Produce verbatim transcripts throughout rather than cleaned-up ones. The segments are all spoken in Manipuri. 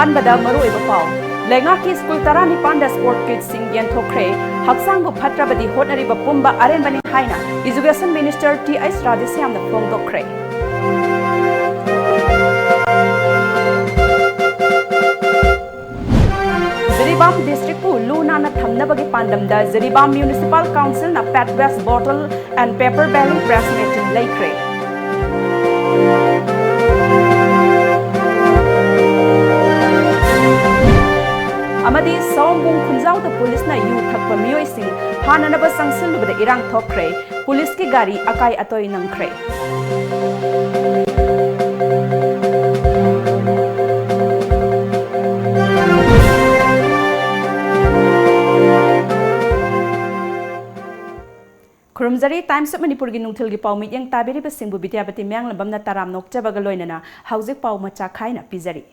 ꯑꯍꯥꯟꯕꯗ ꯃꯔꯨꯑꯣꯏꯕ ꯄꯥꯎ꯫ ꯂꯩꯉꯥꯛꯀꯤ ꯁ꯭ꯀꯨꯜ ꯇꯔꯥꯅꯤꯄꯥꯟꯗ ꯁ꯭ꯄꯣꯔꯠ ꯀꯤꯠꯁꯤꯡ ꯌꯦꯟꯊꯣꯛꯈ꯭ꯔꯦ꯫ ꯍꯛꯆꯥꯡꯕꯨ ꯐꯠꯇ꯭ꯔꯕꯗꯤ ꯍꯣꯠꯅꯔꯤꯕ ꯄꯨꯝꯕ ꯑꯔꯦꯝꯕꯅꯤ ꯍꯥꯏꯅ ꯏꯖꯨꯀꯦꯁꯟ ꯃꯤꯅꯤꯁꯇꯔ ꯇꯤ ꯑꯩꯆ ꯔꯥꯙꯦꯁ꯭ꯌꯥꯝꯅ ꯐꯣꯡꯗꯣꯛꯈ꯭ꯔꯦ꯫ ꯖꯤꯔꯤꯕꯥꯝ ꯗꯤꯁꯇ꯭ꯔꯤꯛꯄꯨ ꯂꯨ ꯅꯥꯟꯅ ꯊꯝꯅꯕꯒꯤ ꯄꯥꯟꯗꯝꯗ ꯖꯤꯔꯤꯕꯥꯝ ꯃ꯭ꯌꯨꯅꯤꯁꯤꯄꯥꯜ ꯀꯥꯎꯟꯁꯤꯜꯅ pet waste bottle and paper bagging press meet ꯂꯩꯈ꯭ꯔꯦ꯫ ꯑꯃꯗꯤ ꯁꯑꯣꯝꯕꯨꯡ ꯈꯨꯟꯖꯥꯎꯗ ꯄꯨꯂꯤꯁꯅ ꯌꯨ ꯊꯛꯄ ꯃꯤꯑꯣꯏꯁꯤꯡ ꯐꯥꯅꯅꯕ ꯆꯪꯁꯤꯜꯂꯨꯕꯗ ꯏꯔꯥꯡ ꯊꯣꯛꯈ꯭ꯔꯦ꯫ ꯄꯨꯂꯤꯁꯀꯤ ꯒꯥꯔꯤ ꯑꯀꯥꯏ ꯑꯇꯣꯏ ꯅꯪꯈ꯭ꯔꯦ꯫ ꯈꯨꯔꯨꯝꯖꯔꯤ꯫ Times of ꯃꯅꯤꯄꯨꯔꯒꯤ ꯅꯨꯡꯊꯤꯜꯒꯤ ꯄꯥꯎ ꯃꯤꯠꯌꯦꯡ ꯇꯥꯕꯤꯔꯤꯕꯁꯤꯡꯕꯨ ꯕꯤꯗ꯭ꯌꯥꯄꯇꯤ ꯃꯌꯥꯡꯂꯝꯕꯝꯅ ꯇꯔꯥꯝꯅ ꯑꯣꯛꯆꯕꯒ ꯂꯣꯏꯅꯅ ꯍꯧꯖꯤꯛ ꯄꯥꯎ ꯃꯆꯥ ꯈꯥꯏꯅ ꯄꯤꯖꯔꯤ꯫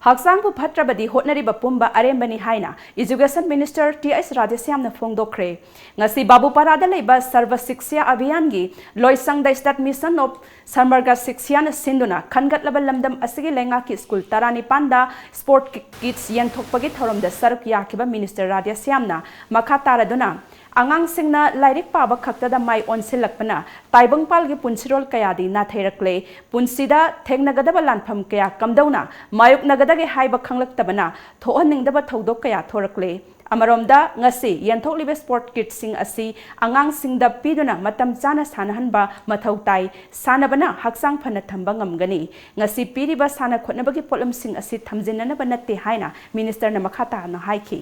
ꯍꯛꯆꯥꯡꯕꯨ ꯐꯠꯇ꯭ꯔꯕꯗꯤ ꯍꯣꯠꯅꯔꯤꯕ ꯄꯨꯝꯕ ꯑꯔꯦꯝꯕꯅꯤ ꯍꯥꯏꯅ ꯏꯖꯨꯀꯦꯁꯟ ꯃꯤꯅꯤꯁꯇꯔ ꯇꯤ ꯑꯩꯆ ꯔꯥꯙꯦꯁ꯭ꯌꯥꯝꯅ ꯐꯣꯡꯗꯣꯛꯈ꯭ꯔꯦ꯫ ꯉꯁꯤ ꯕꯥꯕꯨꯄꯥꯔꯥꯗ ꯂꯩꯕ ꯁꯔꯕ ꯁꯤꯛꯁ꯭ꯌꯥ ꯑꯚꯤꯌꯥꯟꯒꯤ ꯂꯣꯏꯁꯪꯗ State Mission of Samarga Shikshana ꯁꯤꯟꯗꯨꯅ ꯈꯟꯒꯠꯂꯕ ꯂꯝꯗꯝ ꯑꯁꯤꯒꯤ ꯂꯩꯉꯥꯛꯀꯤ ꯁ꯭ꯀꯨꯜ ꯇꯔꯥꯅꯤꯄꯥꯟꯗ ꯁ꯭ꯄꯣꯔꯠ ꯀꯤꯠꯁ ꯌꯦꯟꯊꯣꯛꯄꯒꯤ ꯊꯧꯔꯝꯗ ꯁꯔꯨꯛ ꯌꯥꯈꯤꯕ ꯃꯤꯅꯤꯁꯇꯔ ꯔꯥꯙꯦꯁ꯭ꯌꯥꯝꯅ ꯃꯈꯥ ꯇꯥꯔꯗꯨꯅ, ꯑꯉꯥꯡꯁꯤꯡꯅ ꯂꯥꯏꯔꯤꯛ ꯄꯥꯕ ꯈꯛꯇꯗ ꯃꯥꯏ ꯑꯣꯟꯁꯤꯜꯂꯛꯄꯅ ꯇꯥꯏꯕꯪꯄꯥꯜꯒꯤ ꯄꯨꯟꯁꯤꯔꯣꯜ ꯀꯌꯥꯗꯤ ꯅꯥꯊꯩꯔꯛꯂꯦ꯫ ꯄꯨꯟꯁꯤꯗ ꯊꯦꯡꯅꯒꯗꯕ ꯂꯥꯟꯐꯝ ꯀꯌꯥ ꯀꯝꯗꯧꯅ ꯃꯥꯌꯣꯛꯅꯒꯗꯒꯦ ꯍꯥꯏꯕ ꯈꯪꯂꯛꯇꯕꯅ ꯊꯣꯛꯍꯟꯅꯤꯡꯗꯕ ꯊꯧꯗꯣꯛ ꯀꯌꯥ ꯊꯣꯔꯛꯂꯦ꯫ ꯑꯃꯔꯣꯝꯗ, ꯉꯁꯤ ꯌꯦꯟꯊꯣꯛꯂꯤꯕ ꯁ꯭ꯄꯣꯔꯠ ꯀꯤꯠꯁꯤꯡ ꯑꯁꯤ ꯑꯉꯥꯡꯁꯤꯡꯗ ꯄꯤꯗꯨꯅ ꯃꯇꯝ ꯆꯥꯅ ꯁꯥꯟꯅꯍꯟꯕ ꯃꯊꯧ ꯇꯥꯏ꯫ ꯁꯥꯟꯅꯕꯅ ꯍꯛꯆꯥꯡ ꯐꯅ ꯊꯝꯕ ꯉꯝꯒꯅꯤ꯫ ꯉꯁꯤ ꯄꯤꯔꯤꯕ ꯁꯥꯟꯅ ꯈꯣꯠꯅꯕꯒꯤ ꯄꯣꯠꯂꯝꯁꯤꯡ ꯑꯁꯤ ꯊꯝꯖꯤꯟꯅꯅꯕ ꯅꯠꯇꯦ ꯍꯥꯏꯅ ꯃꯤꯅꯤꯁꯇꯔꯅ ꯃꯈꯥ ꯇꯥꯅ ꯍꯥꯏꯈꯤ꯫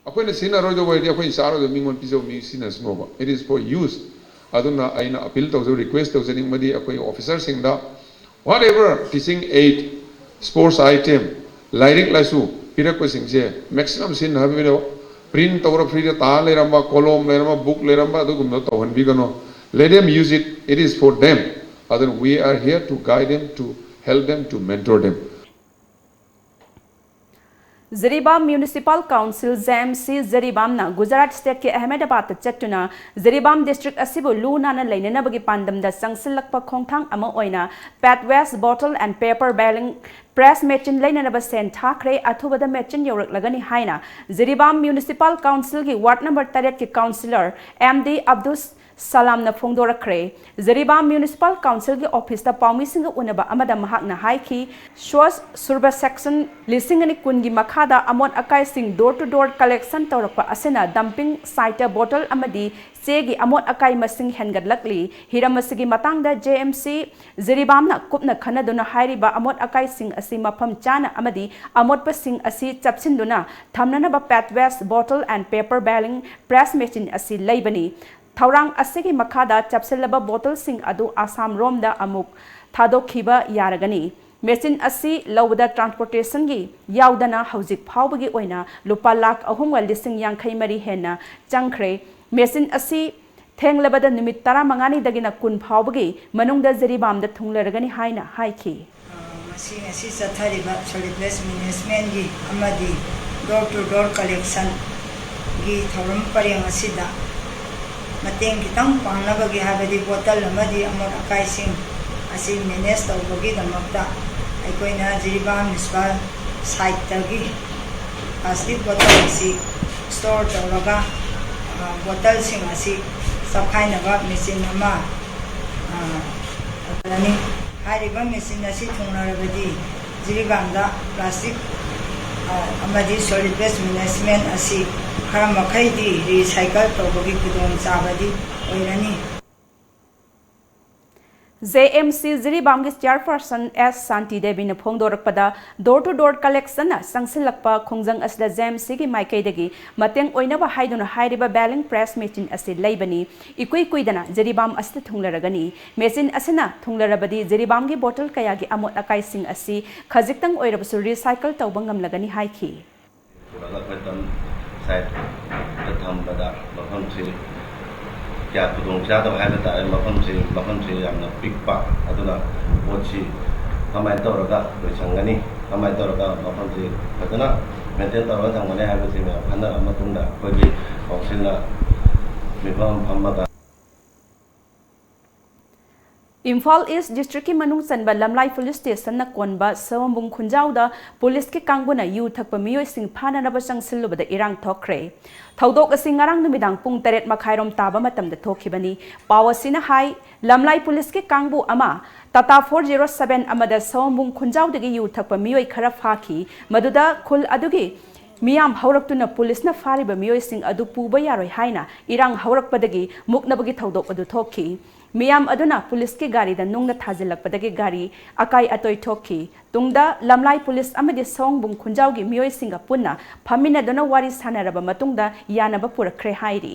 ꯑꯩꯈꯣꯏꯅ ꯁꯤꯖꯤꯟꯅꯔꯣꯏꯗꯧꯕ ꯑꯣꯏꯔꯗꯤ ꯑꯩꯈꯣꯏꯅ ꯆꯥꯔꯣꯏꯗꯕ ꯃꯤꯉꯣꯟꯗ ꯄꯤꯖꯧ, ꯃꯤ ꯁꯤꯖꯤꯟꯅꯁꯅꯣꯕ꯫ It is for use. ꯑꯗꯨꯅ ꯑꯩꯅ ꯑꯄꯤꯜ ꯇꯧꯖꯕ, ꯔꯤꯀ꯭ꯋꯦꯁ ꯇꯧꯖꯅꯤꯡꯕꯗꯤ ꯑꯩꯈꯣꯏ ꯑꯣꯐꯤꯁꯔꯁꯤꯡꯗ, whatever teaching aid, sports item, ꯂꯥꯏꯔꯤꯛ ꯂꯥꯏꯁꯨ ꯄꯤꯔꯛꯄꯁꯤꯡꯁꯦ ꯃꯦꯛꯁꯤꯃꯝ ꯁꯤꯖꯤꯟꯅꯍꯟꯕꯤꯔꯣ꯫ ꯄ꯭ꯔꯤꯟ ꯇꯧꯔ ꯐ꯭ꯔꯤꯗ ꯇꯥ ꯂꯩꯔꯝꯕ, ꯀꯣꯂꯣꯝ ꯂꯩꯔꯝꯕ, ꯕꯨꯛ ꯂꯩꯔꯝꯕ, ꯑꯗꯨꯒꯨꯝꯕ ꯇꯧꯍꯟꯕꯤꯒꯅꯨ꯫ Let them use it, it is for them. ꯑꯗꯨꯅ we are here to guide them, to help them, to mentor them. Jiribam municipal council, J M C, ꯖꯤꯔꯤꯕꯥꯝꯅ ꯒꯨꯖꯔꯥꯠ ꯁ꯭ꯇꯦꯠꯀꯤ ꯑꯍꯃꯦꯗꯥꯕꯥꯗꯇ ꯆꯠꯇꯨꯅ ꯖꯤꯔꯤꯕꯥꯝ ꯗꯤꯁꯇ꯭ꯔꯤꯛ ꯑꯁꯤꯕꯨ ꯂꯨ ꯅꯥꯟꯅ ꯂꯩꯅꯅꯕꯒꯤ ꯄꯥꯟꯗꯝꯗ ꯆꯪꯁꯤꯜꯂꯛꯄ ꯈꯣꯡꯊꯥꯡ ꯑꯃ ꯑꯣꯏꯅ pet waste bottle and paper bagging press machine ꯂꯩꯅꯅꯕ ꯁꯦꯜ ꯊꯥꯈ꯭ꯔꯦ꯫ ꯑꯊꯨꯕꯗ ꯃꯦꯆꯤꯟ ꯌꯧꯔꯛꯂꯒꯅꯤ ꯍꯥꯏꯅ ꯖꯤꯔꯤꯕꯥꯝ ꯃ꯭ꯌꯨꯅꯤꯁꯤꯄꯥꯜ ꯀꯥꯎꯟꯁꯤꯜꯒꯤ ꯋꯥꯔꯗ ꯅꯝꯕꯔ ꯇꯔꯦꯠꯀꯤ ꯀꯥꯎꯟꯁꯤꯂꯔ ꯑꯦꯝ ꯗꯤ ꯑꯕꯗꯨꯁ ꯁꯂꯥꯝꯅ ꯐꯣꯡꯗꯣꯔꯛꯈ꯭ꯔꯦ꯫ ꯖꯤꯔꯤꯕꯥꯝ ꯃ꯭ꯌꯨꯅꯤꯁꯤꯄꯥꯜ ꯀꯥꯎꯟꯁꯤꯜꯒꯤ ꯑꯣꯐꯤꯁꯇ ꯄꯥꯎꯃꯤꯁꯤꯡꯒ ꯎꯅꯕ ꯑꯃꯗ ꯃꯍꯥꯛꯅ ꯍꯥꯏꯈꯤ, ꯁ꯭ꯋꯥꯁ ꯁꯨꯔꯕ ꯁꯦꯛꯁꯟ ꯂꯤꯁꯤꯡ ꯑꯅꯤ ꯀꯨꯟꯒꯤ ꯃꯈꯥꯗ ꯑꯃꯣꯠ ꯑꯀꯥꯏꯁꯤꯡ door to door collection ꯇꯧꯔꯛꯄ ꯑꯁꯤꯅ dumping site ꯕꯣꯇꯜ ꯑꯃꯗꯤ ꯆꯦꯒꯤ ꯑꯃꯣꯠ ꯑꯀꯥꯏ ꯃꯁꯤꯡ ꯍꯦꯟꯒꯠꯂꯛꯂꯤ꯫ ꯍꯤꯔꯝ ꯑꯁꯤꯒꯤ ꯃꯇꯥꯡꯗ ꯖꯦ ꯑꯦꯝ ꯁꯤ ꯖꯤꯔꯤꯕꯥꯝꯅ ꯀꯨꯞꯅ ꯈꯟꯅꯗꯨꯅ ꯍꯥꯏꯔꯤꯕ ꯑꯃꯣꯠ ꯑꯀꯥꯏꯁꯤꯡ ꯑꯁꯤ ꯃꯐꯝ ꯆꯥꯅ ꯑꯃꯗꯤ ꯑꯃꯣꯠꯄꯁꯤꯡ ꯑꯁꯤ ꯆꯞꯁꯤꯟꯗꯨꯅ ꯊꯝꯅꯅꯕ pet waste bottle and paper bagging press machine ꯑꯁꯤ ꯂꯩꯕꯅꯤ꯫ ꯊꯧꯔꯥꯡ ꯑꯁꯤꯒꯤ ꯃꯈꯥꯗ ꯆꯞꯁꯤꯜꯂꯕ ꯕꯣꯇꯜꯁꯤꯡ ꯑꯗꯨ ꯑꯁꯥꯝ ꯔꯣꯝꯗ ꯑꯃꯨꯛ ꯊꯥꯗꯣꯛꯈꯤꯕ ꯌꯥꯔꯒꯅꯤ꯫ ꯃꯦꯆꯤꯟ ꯑꯁꯤ ꯂꯧꯕꯗ ꯇ꯭ꯔꯥꯟꯁꯄꯣꯔꯇꯦꯁꯟꯒꯤ ꯌꯥꯎꯗꯅ ꯍꯧꯖꯤꯛ ꯐꯥꯎꯕꯒꯤ ꯑꯣꯏꯅ ꯂꯨꯄꯥ ꯂꯥꯈ ꯑꯍꯨꯝꯒ ꯂꯤꯁꯤꯡ ꯌꯥꯡꯈꯩ ꯃꯔꯤ ꯍꯦꯟꯅ ꯆꯪꯈ꯭ꯔꯦ꯫ ꯃꯦꯆꯤꯟ ꯑꯁꯤ ꯊꯦꯡꯂꯕꯗ ꯅꯨꯃꯤꯠ ꯇꯔꯥꯃꯉꯥꯅꯤꯗꯒꯤꯅ ꯀꯨꯟ ꯐꯥꯎꯕꯒꯤ ꯃꯅꯨꯡꯗ ꯖꯤꯔꯤꯕꯥꯝꯗ ꯊꯨꯡꯂꯔꯒꯅꯤ ꯍꯥꯏꯅ ꯍꯥꯏꯈꯤ꯫ ꯃꯁꯤ ꯉꯁꯤ ꯆꯠꯊꯔꯤꯕ solid waste managementꯀꯤ ꯑꯃꯗꯤ door to door collectionꯒꯤ ꯊꯧꯔꯝ ꯄꯔꯦꯡ ꯑꯁꯤꯗ ꯃꯇꯦꯡ ꯈꯤꯇꯪ ꯄꯥꯡꯅꯕꯒꯤ, ꯍꯥꯏꯕꯗꯤ ꯕꯣꯇꯜ ꯑꯃꯗꯤ ꯑꯃꯣꯠ ꯑꯀꯥꯏꯁꯤꯡ ꯑꯁꯤ manage ꯇꯧꯕꯒꯤꯗꯃꯛꯇ ꯑꯩꯈꯣꯏꯅ ꯖꯤꯔꯤꯕꯥꯝ municipal siteꯇꯒꯤ plastic bottle ꯑꯁꯤ store ꯇꯧꯔꯒ, ꯑ, ꯕꯣꯇꯜꯁꯤꯡ ꯑꯁꯤ ꯆꯞꯈꯥꯏꯅꯕ ꯃꯦꯆꯤꯟ ꯑꯃ, ꯑ, ꯂꯥꯛꯀꯅꯤ꯫ ꯍꯥꯏꯔꯤꯕ ꯃꯦꯆꯤꯟ ꯑꯁꯤ ꯊꯨꯡꯂꯔꯕꯗꯤ ꯖꯤꯔꯤꯕꯥꯝꯗ plastic, ꯑ, ꯑꯃꯗꯤ solid waste management ꯑꯁꯤ ꯈꯔ ꯃꯈꯩꯗꯤ recycle ꯇꯧꯕꯒꯤ ꯈꯨꯗꯣꯡꯆꯥꯕꯗꯤ ꯑꯣꯏꯔꯅꯤ꯫ ꯖꯦ ꯑꯦꯝ ꯁꯤ ꯖꯤꯔꯤꯕꯥꯝꯒꯤ chairperson S Shanti ꯗꯦꯕꯤꯅ ꯐꯣꯡꯗꯣꯔꯛꯄꯗ, door to door collectionꯅ ꯆꯪꯁꯤꯜꯂꯛꯄ ꯈꯣꯡꯖꯪ ꯑꯁꯤꯗ ꯖꯦ ꯑꯦꯝ ꯁꯤꯒꯤ ꯃꯥꯏꯀꯩꯗꯒꯤ ꯃꯇꯦꯡ ꯑꯣꯏꯅꯕ ꯍꯥꯏꯗꯨꯅ ꯍꯥꯏꯔꯤꯕ bagging press machine ꯑꯁꯤ ꯂꯩꯕꯅꯤ꯫ ꯏꯀꯨꯏ ꯀꯨꯏꯗꯅ ꯖꯤꯔꯤꯕꯥꯝ ꯑꯁꯤꯗ ꯊꯨꯡꯂꯔꯒꯅꯤ꯫ ꯃꯦꯆꯤꯟ ꯑꯁꯤꯅ ꯊꯨꯡꯂꯔꯕꯗꯤ ꯖꯤꯔꯤꯕꯥꯝꯒꯤ ꯕꯣꯇꯜ ꯀꯌꯥꯒꯤ ꯑꯃꯣꯠ ꯑꯀꯥꯏꯁꯤꯡ ꯑꯁꯤ ꯈꯖꯤꯛꯇꯪ ꯑꯣꯏꯔꯕꯁꯨ recycle ꯇꯧꯕ ꯉꯝꯂꯒꯅꯤ ꯍꯥꯏꯈꯤ꯫ ꯄꯨꯔꯒ ꯑꯩꯈꯣꯏ dump siteꯇ ꯊꯝꯕꯗ ꯃꯐꯝꯁꯤ ꯀꯌꯥ ꯈꯨꯗꯣꯡ ꯆꯥꯗꯕ ꯍꯥꯏꯕ ꯇꯥꯔꯦ꯫ ꯃꯐꯝꯁꯤ, ꯃꯐꯝꯁꯤ ꯌꯥꯝꯅ ꯄꯤꯛꯄ, ꯑꯗꯨꯅ ꯄꯣꯠꯁꯤ ꯀꯃꯥꯏꯅ ꯇꯧꯔꯒ ꯂꯣꯏꯁꯟꯒꯅꯤ? ꯀꯃꯥꯏꯅ ꯇꯧꯔꯒ ꯃꯐꯝꯁꯤ ꯐꯖꯅ ꯃꯦꯟꯇꯦꯟ ꯇꯧꯔꯒ ꯊꯝꯒꯅꯤ ꯍꯥꯏꯕꯁꯤ ꯃꯌꯥꯝ ꯈꯟꯅꯔꯕ ꯃꯇꯨꯡꯗ ꯑꯩꯈꯣꯏꯒꯤ ꯀꯥꯎꯟꯁꯤꯜꯅ ꯃꯤꯐꯝ ꯐꯝꯃꯒ ꯏꯝꯐꯥꯜ ꯏꯁ ꯗꯤꯁꯇ꯭ꯔꯤꯛꯀꯤ ꯃꯅꯨꯡ ꯆꯟꯕ ꯂꯝꯂꯥꯏ ꯄꯨꯂꯤꯁ ꯁ꯭ꯇꯦꯁꯟꯅ ꯀꯣꯟꯕ ꯁꯑꯣꯝꯕꯨꯡ ꯈꯨꯟꯖꯥꯎꯗ ꯄꯨꯂꯤꯁꯀꯤ ꯀꯥꯡꯕꯨꯅ ꯌꯨ ꯊꯛꯄ ꯃꯤꯑꯣꯏꯁꯤꯡ ꯐꯥꯅꯅꯕ ꯆꯪꯁꯤꯜꯂꯨꯕꯗ ꯏꯔꯥꯡ ꯊꯣꯛꯈ꯭ꯔꯦ꯫ ꯊꯧꯗꯣꯛ ꯑꯁꯤ ꯉꯔꯥꯡ ꯅꯨꯃꯤꯗꯥꯡ ꯄꯨꯡ ꯇꯔꯦꯠ ꯃꯈꯥꯏꯔꯣꯝ ꯇꯥꯕ ꯃꯇꯝꯗ ꯊꯣꯛꯈꯤꯕꯅꯤ꯫ ꯄꯥꯎ ꯑꯁꯤꯅ ꯍꯥꯏ, ꯂꯝꯂꯥꯏ ꯄꯨꯂꯤꯁꯀꯤ ꯀꯥꯡꯕꯨ ꯑꯃ ꯇꯥꯇꯥ ꯐꯣꯔ ꯖꯤꯔꯣ ꯁꯕꯦꯟ ꯑꯃꯗ ꯁꯑꯣꯝꯕꯨꯡ ꯈꯨꯟꯖꯥꯎꯗꯒꯤ ꯌꯨ ꯊꯛꯄ ꯃꯤꯑꯣꯏ ꯈꯔ ꯐꯥꯈꯤ꯫ ꯃꯗꯨꯗ ꯈꯨꯜ ꯑꯗꯨꯒꯤ ꯃꯤꯌꯥꯝ ꯍꯧꯔꯛꯇꯨꯅ ꯄꯨꯂꯤꯁꯅ ꯐꯥꯔꯤꯕ ꯃꯤꯑꯣꯏꯁꯤꯡ ꯑꯗꯨ ꯄꯨꯕ ꯌꯥꯔꯣꯏ ꯍꯥꯏꯅ ꯏꯔꯥꯡ ꯍꯧꯔꯛꯄꯗꯒꯤ ꯃꯨꯛꯅꯕꯒꯤ ꯊꯧꯗꯣꯛ ꯑꯗꯨ ꯊꯣꯛꯈꯤ꯫ ꯃꯤꯌꯥꯝ ꯑꯗꯨꯅ ꯄꯨꯂꯤꯁꯀꯤ ꯒꯥꯔꯤꯗ ꯅꯨꯡꯅ ꯊꯥꯖꯤꯜꯂꯛꯄꯗꯒꯤ ꯒꯥꯔꯤ ꯑꯀꯥꯏ ꯑꯇꯣꯏ ꯊꯣꯛꯈꯤ꯫ ꯇꯨꯡꯗ ꯂꯝꯂꯥꯏ ꯄꯨꯂꯤꯁ ꯑꯃꯗꯤ ꯁꯑꯣꯝꯕꯨꯡ ꯈꯨꯟꯖꯥꯎꯒꯤ ꯃꯤꯑꯣꯏꯁꯤꯡꯒ ꯄꯨꯟꯅ ꯐꯝꯃꯤꯟꯅꯗꯨꯅ ꯋꯥꯔꯤ ꯁꯥꯟꯅꯔꯕ ꯃꯇꯨꯡꯗ ꯌꯥꯅꯕ ꯄꯨꯔꯛꯈ꯭ꯔꯦ ꯍꯥꯏꯔꯤ꯫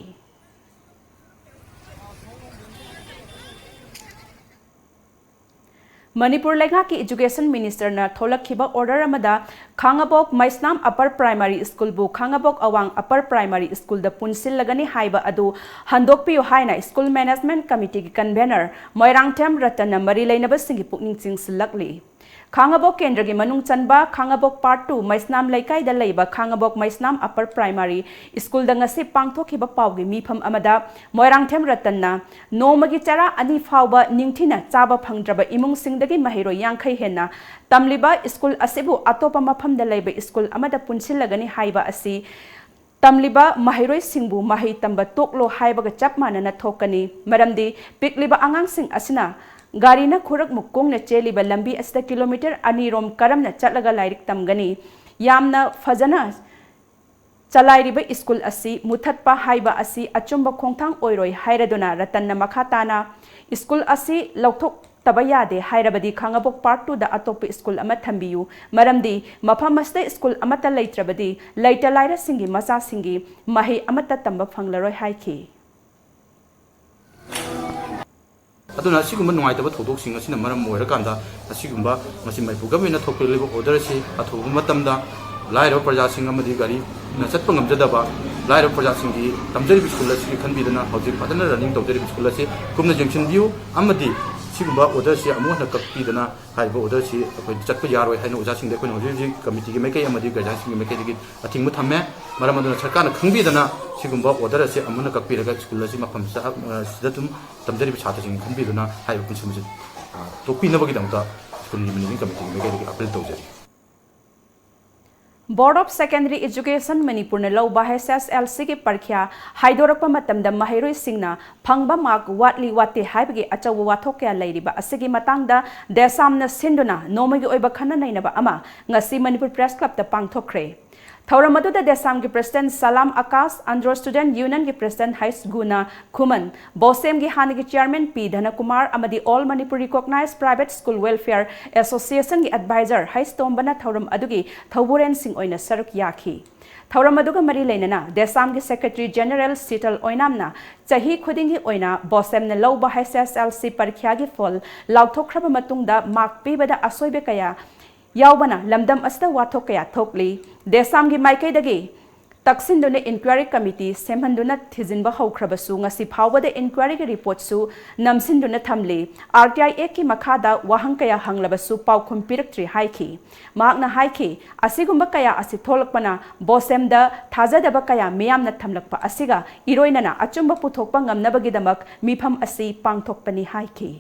ꯃꯅꯤꯄꯨꯔ ꯂꯩꯉꯥꯛꯀꯤ ꯏꯖꯨꯀꯦꯁꯟ ꯃꯤꯅꯤꯁꯇꯔꯅ ꯊꯣꯛꯂꯛꯈꯤꯕ ꯑꯣꯔꯗꯔ ꯑꯃꯗ ꯈꯥꯉꯕꯣꯛ ꯃꯩꯁꯅꯥꯝ ꯑꯄꯔ ꯄ꯭ꯔꯥꯏꯃꯥꯔꯤ ꯁ꯭ꯀꯨꯜꯕꯨ ꯈꯥꯉꯕꯣꯛ ꯑꯋꯥꯡ ꯑꯄꯔ ꯄ꯭ꯔꯥꯏꯃꯥꯔꯤ ꯁ꯭ꯀꯨꯜꯗ ꯄꯨꯟꯁꯤꯜꯂꯒꯅꯤ ꯍꯥꯏꯕ ꯑꯗꯨ ꯍꯟꯗꯣꯛꯄꯤꯌꯨ ꯍꯥꯏꯅ ꯁ꯭ꯀꯨꯜ ꯃꯦꯅꯦꯖꯃꯦꯟꯠ ꯀꯃꯤꯇꯤꯒꯤ ꯀꯟꯚꯦꯅꯔ ꯃꯣꯏꯔꯥꯡꯊꯦꯝ ꯔꯇꯟꯅ ꯃꯔꯤ ꯂꯩꯅꯕꯁꯤꯡꯒꯤ ꯄꯨꯛꯅꯤꯡ ꯆꯤꯡꯁꯤꯜꯂꯛꯂꯤ꯫ ꯈꯥꯉꯕꯣꯛ ꯀꯦꯟꯗ꯭ꯔꯒꯤ ꯃꯅꯨꯡ ꯆꯟꯕ ꯈꯥꯉꯕꯣꯛ ꯄꯥꯔꯠ ꯇꯨ ꯃꯩꯁꯅꯥꯝ ꯂꯩꯀꯥꯏꯗ ꯂꯩꯕ ꯈꯥꯉꯕꯣꯛ ꯃꯩꯁꯅꯥꯝ ꯑꯄꯔ ꯄ꯭ꯔꯥꯏꯃꯥꯔꯤ ꯁ꯭ꯀꯨꯜꯗ ꯉꯁꯤ ꯄꯥꯡꯊꯣꯛꯈꯤꯕ ꯄꯥꯎꯒꯤ ꯃꯤꯐꯝ ꯑꯃꯗ ꯃꯣꯏꯔꯥꯡꯊꯦꯝ ꯔꯇꯟꯅ ꯅꯣꯡꯃꯒꯤ ꯆꯔꯥ ꯑꯅꯤ ꯐꯥꯎꯕ ꯅꯤꯡꯊꯤꯅ ꯆꯥꯕ ꯐꯪꯗ꯭ꯔꯕ ꯏꯃꯨꯡꯁꯤꯡꯗꯒꯤ ꯃꯍꯩꯔꯣꯏ ꯌꯥꯡꯈꯩ ꯍꯦꯟꯅ ꯇꯝꯂꯤꯕ ꯁ꯭ꯀꯨꯜ ꯑꯁꯤꯕꯨ ꯑꯇꯣꯞꯄ ꯃꯐꯝꯗ ꯂꯩꯕ ꯁ꯭ꯀꯨꯜ ꯑꯃꯗ ꯄꯨꯟꯁꯤꯜꯂꯒꯅꯤ ꯍꯥꯏꯕ ꯑꯁꯤ ꯇꯝꯂꯤꯕ ꯃꯍꯩꯔꯣꯏꯁꯤꯡꯕꯨ ꯃꯍꯩ ꯇꯝꯕ ꯇꯣꯛꯂꯣ ꯍꯥꯏꯕꯒ ꯆꯞ ꯃꯥꯟꯅꯅ ꯊꯣꯛꯀꯅꯤ꯫ ꯃꯔꯝꯗꯤ ꯄꯤꯛꯂꯤꯕ ꯑꯉꯥꯡꯁꯤꯡ ꯑꯁꯤꯅ ꯒꯥꯔꯤꯅ ꯈꯨꯔꯛꯃꯨꯛ ꯀꯨꯡꯅ ꯆꯦꯜꯂꯤꯕ ꯂꯝꯕꯤ ꯑꯁꯤꯗ ꯀꯤꯂꯣꯃꯤꯇꯔ ꯑꯅꯤꯔꯣꯝ ꯀꯔꯝꯅ ꯆꯠꯂꯒ ꯂꯥꯏꯔꯤꯛ ꯇꯝꯒꯅꯤ? ꯌꯥꯝꯅ ꯐꯖꯅ ꯆꯂꯥꯏꯔꯤꯕ ꯁ꯭ꯀꯨꯜ ꯑꯁꯤ ꯃꯨꯊꯠꯄ ꯍꯥꯏꯕ ꯑꯁꯤ ꯑꯆꯨꯝꯕ ꯈꯣꯡꯊꯥꯡ ꯑꯣꯏꯔꯣꯏ ꯍꯥꯏꯔꯗꯨꯅ ꯔꯇꯟꯅ ꯃꯈꯥ ꯇꯥꯅ ꯁ꯭ꯀꯨꯜ ꯑꯁꯤ ꯂꯧꯊꯣꯛꯇꯕ ꯌꯥꯗꯦ ꯍꯥꯏꯔꯕꯗꯤ ꯈꯥꯉꯕꯣꯛ ꯄꯥꯔꯠ ꯇꯨꯗ ꯑꯇꯣꯞꯄ ꯁ꯭ꯀꯨꯜ ꯑꯃ ꯊꯝꯕꯤꯌꯨ, ꯃꯔꯝꯗꯤ ꯃꯐꯝ ꯑꯁꯤꯗ ꯁ꯭ꯀꯨꯜ ꯑꯃꯠꯇ ꯂꯩꯇ꯭ꯔꯕꯗꯤ ꯂꯩꯇ ꯂꯥꯏꯔꯁꯤꯡꯒꯤ ꯃꯆꯥꯁꯤꯡꯒꯤ ꯃꯍꯩ ꯑꯃꯠꯇ ꯇꯝꯕ ꯐꯪꯂꯔꯣꯏ ꯍꯥꯏꯈꯤ꯫ ꯑꯗꯨꯅ ꯑꯁꯤꯒꯨꯝꯕ ꯅꯨꯡꯉꯥꯏꯇꯕ ꯊꯧꯗꯣꯛꯁꯤꯡ ꯑꯁꯤꯅ ꯃꯔꯝ ꯑꯣꯏꯔꯀꯥꯟꯗ ꯑꯁꯤꯒꯨꯝꯕ ꯉꯁꯤ ꯃꯅꯤꯄꯨꯔ ꯒꯚꯔꯟꯃꯦꯟꯠꯅ ꯊꯣꯛꯄꯤꯔꯛꯂꯤꯕ ꯑꯣꯔꯗꯔ ꯑꯁꯤ ꯑꯊꯨꯕ ꯃꯇꯝꯗ ꯂꯥꯏꯔꯕ ꯄ꯭ꯔꯖꯥꯁꯤꯡ ꯑꯃꯗꯤ ꯒꯥꯔꯤꯅ ꯆꯠꯄ ꯉꯝꯖꯗꯕ ꯂꯥꯏꯔꯕ ꯄ꯭ꯔꯖꯥꯁꯤꯡꯒꯤ ꯇꯝꯖꯔꯤꯕ ꯁ꯭ꯀꯨꯜ ꯑꯁꯤꯒꯤ ꯈꯟꯕꯤꯗꯨꯅ ꯍꯧꯖꯤꯛ ꯐꯖꯅ ꯔꯟꯅꯤꯡ ꯇꯧꯖꯔꯤꯕ ꯁ꯭ꯀꯨꯜ ꯑꯁꯤ ꯀꯨꯞꯅ ꯌꯦꯡꯁꯤꯟꯕꯤꯌꯨ ꯑꯃꯗꯤ ꯁꯤꯒꯨꯝꯕ orderꯁꯤ ꯑꯃꯨꯛ ꯍꯟꯅ ꯀꯛꯄꯤꯗꯅ ꯍꯥꯏꯔꯤꯕ orderꯁꯤ ꯑꯩꯈꯣꯏ ꯆꯠꯄ ꯌꯥꯔꯣꯏ ꯍꯥꯏꯅ ꯑꯣꯖꯥꯁꯤꯡꯗ ꯑꯩꯈꯣꯏꯅ ꯍꯧꯖꯤꯛ ꯍꯧꯖꯤꯛ committeeꯒꯤ ꯃꯥꯏꯀꯩ ꯑꯃꯗꯤ guardianꯁꯤꯡꯒꯤ ꯃꯥꯏꯀꯩꯗꯒꯤ ꯑꯊꯤꯡꯕ ꯊꯝꯃꯦ꯫ ꯃꯔꯝ ꯑꯗꯨꯅ ꯁꯔꯀꯥꯔꯅ ꯈꯪꯕꯤꯗꯅ ꯁꯤꯒꯨꯝꯕ order ꯑꯁꯤ ꯑꯃꯨꯛ ꯍꯟꯅ ꯀꯛꯄꯤꯔꯒ ꯁ꯭ꯀꯨꯜ ꯑꯁꯤ ꯃꯐꯝ ꯆꯥ-, ꯑ, ꯁꯤꯗ ꯑꯗꯨꯝ ꯇꯝꯖꯔꯤꯕ ꯁꯥꯇ꯭ꯔꯁꯤꯡ ꯈꯟꯕꯤꯗꯨꯅ ꯍꯥꯏꯔꯤꯕ ꯄꯨꯟꯁꯤ ꯃꯍꯤꯠ, ꯑ, ꯇꯣꯛꯄꯤꯅꯕꯒꯤꯗꯃꯛꯇ ꯁ꯭ꯀꯨꯜꯒꯤ managing committeeꯒꯤ ꯃꯥꯏꯀꯩꯗꯒꯤ appeal ꯇꯧꯖꯔꯤ꯫ Board of Secondary Education ꯃꯅꯤꯄꯨꯔꯅ ꯂꯧꯕ HSLCꯒꯤ ꯄꯔꯤꯈ꯭ꯌꯥ ꯍꯥꯏꯗꯣꯔꯛꯄ ꯃꯇꯝꯗ ꯃꯍꯩꯔꯣꯏꯁꯤꯡꯅ ꯐꯪꯕ mark ꯋꯥꯠꯂꯤ ꯋꯥꯠꯇꯦ ꯍꯥꯏꯕꯒꯤ ꯑꯆꯧꯕ ꯋꯥꯊꯣꯛ ꯀꯌꯥ ꯂꯩꯔꯤꯕ ꯑꯁꯤꯒꯤ ꯃꯇꯥꯡꯗ ꯗꯦꯁꯥꯝꯅ ꯁꯤꯟꯗꯨꯅ ꯅꯣꯡꯃꯒꯤ ꯑꯣꯏꯕ ꯈꯟꯅ ꯅꯩꯅꯕ ꯑꯃ ꯉꯁꯤ ꯃꯅꯤꯄꯨꯔ Press Clubꯇ ꯄꯥꯡꯊꯣꯛꯈ꯭ꯔꯦ꯫ ꯊꯧꯔꯝ ꯑꯗꯨꯗ ꯗꯦꯁꯥꯝꯒꯤ President ꯁꯂꯥꯝ ꯑꯀꯥꯁ, Andhra Student Unionꯒꯤ President ꯍꯩꯁ ꯒꯨꯅꯥ ꯈꯨꯃꯟ, ꯕꯣꯁꯦꯝꯒꯤ ꯍꯥꯟꯅꯒꯤ Chairman ꯄꯤ ꯙꯅꯀꯨꯃꯥꯔ ꯑꯃꯗꯤ All Manipur Recognized Private School Welfare Associationꯒꯤ Advisor ꯍꯩꯁ ꯇꯣꯝꯕꯅ ꯊꯧꯔꯝ ꯑꯗꯨꯒꯤ ꯊꯧꯕꯨꯔꯦꯟꯁꯤꯡ ꯑꯣꯏꯅ ꯁꯔꯨꯛ ꯌꯥꯈꯤ꯫ ꯊꯧꯔꯝ ꯑꯗꯨꯒ ꯃꯔꯤ ꯂꯩꯅꯅ ꯗꯦꯁꯥꯝꯒꯤ Secretary General ꯁꯤꯇꯜ ꯑꯣꯏꯅꯥꯝꯅ ꯆꯍꯤ ꯈꯨꯗꯤꯡꯒꯤ ꯑꯣꯏꯅ ꯕꯣꯁꯦꯝꯅ ꯂꯧꯕ HSLC ꯄꯔꯤꯈ꯭ꯌꯥꯒꯤ ꯐꯣꯜ ꯂꯥꯎꯊꯣꯛꯈ꯭ꯔꯕ ꯃꯇꯨꯡꯗ mark ꯄꯤꯕꯗ ꯑꯁꯣꯏꯕ ꯀꯌꯥ ꯌꯥꯎꯕꯅ ꯂꯝꯗꯝ ꯑꯁꯤꯗ ꯋꯥꯊꯣꯛ ꯀꯌꯥ ꯊꯣꯛꯂꯤ꯫ ꯗꯦꯁꯥꯝꯒꯤ ꯃꯥꯏꯀꯩꯗꯒꯤ ꯇꯛꯁꯤꯟꯗꯨꯅ inquiry committee ꯁꯦꯝꯍꯟꯗꯨꯅ ꯊꯤꯖꯤꯟꯕ ꯍꯧꯈ꯭ꯔꯕꯁꯨ ꯉꯁꯤ ꯐꯥꯎꯕꯗ inquiryꯒꯤ reportꯁꯨ ꯅꯝꯁꯤꯟꯗꯨꯅ ꯊꯝꯂꯤ꯫ RTI Actꯀꯤ ꯃꯈꯥꯗ ꯋꯥꯍꯪ ꯀꯌꯥ ꯍꯪꯂꯕꯁꯨ ꯄꯥꯎꯈꯨꯝ ꯄꯤꯔꯛꯇ꯭ꯔꯤ ꯍꯥꯏꯈꯤ꯫ ꯃꯍꯥꯛꯅ ꯍꯥꯏꯈꯤ, ꯑꯁꯤꯒꯨꯝꯕ ꯀꯌꯥ ꯑꯁꯤ ꯊꯣꯛꯂꯛꯄꯅ ꯕꯣꯁꯦꯝꯗ ꯊꯥꯖꯗꯕ ꯀꯌꯥ ꯃꯤꯌꯥꯝꯅ ꯊꯝꯂꯛꯄ ꯑꯁꯤꯒ ꯏꯔꯣꯏꯅꯅ ꯑꯆꯨꯝꯕ ꯄꯨꯊꯣꯛꯄ ꯉꯝꯅꯕꯒꯤꯗꯃꯛ ꯃꯤꯐꯝ ꯑꯁꯤ ꯄꯥꯡꯊꯣꯛꯄꯅꯤ ꯍꯥꯏꯈꯤ꯫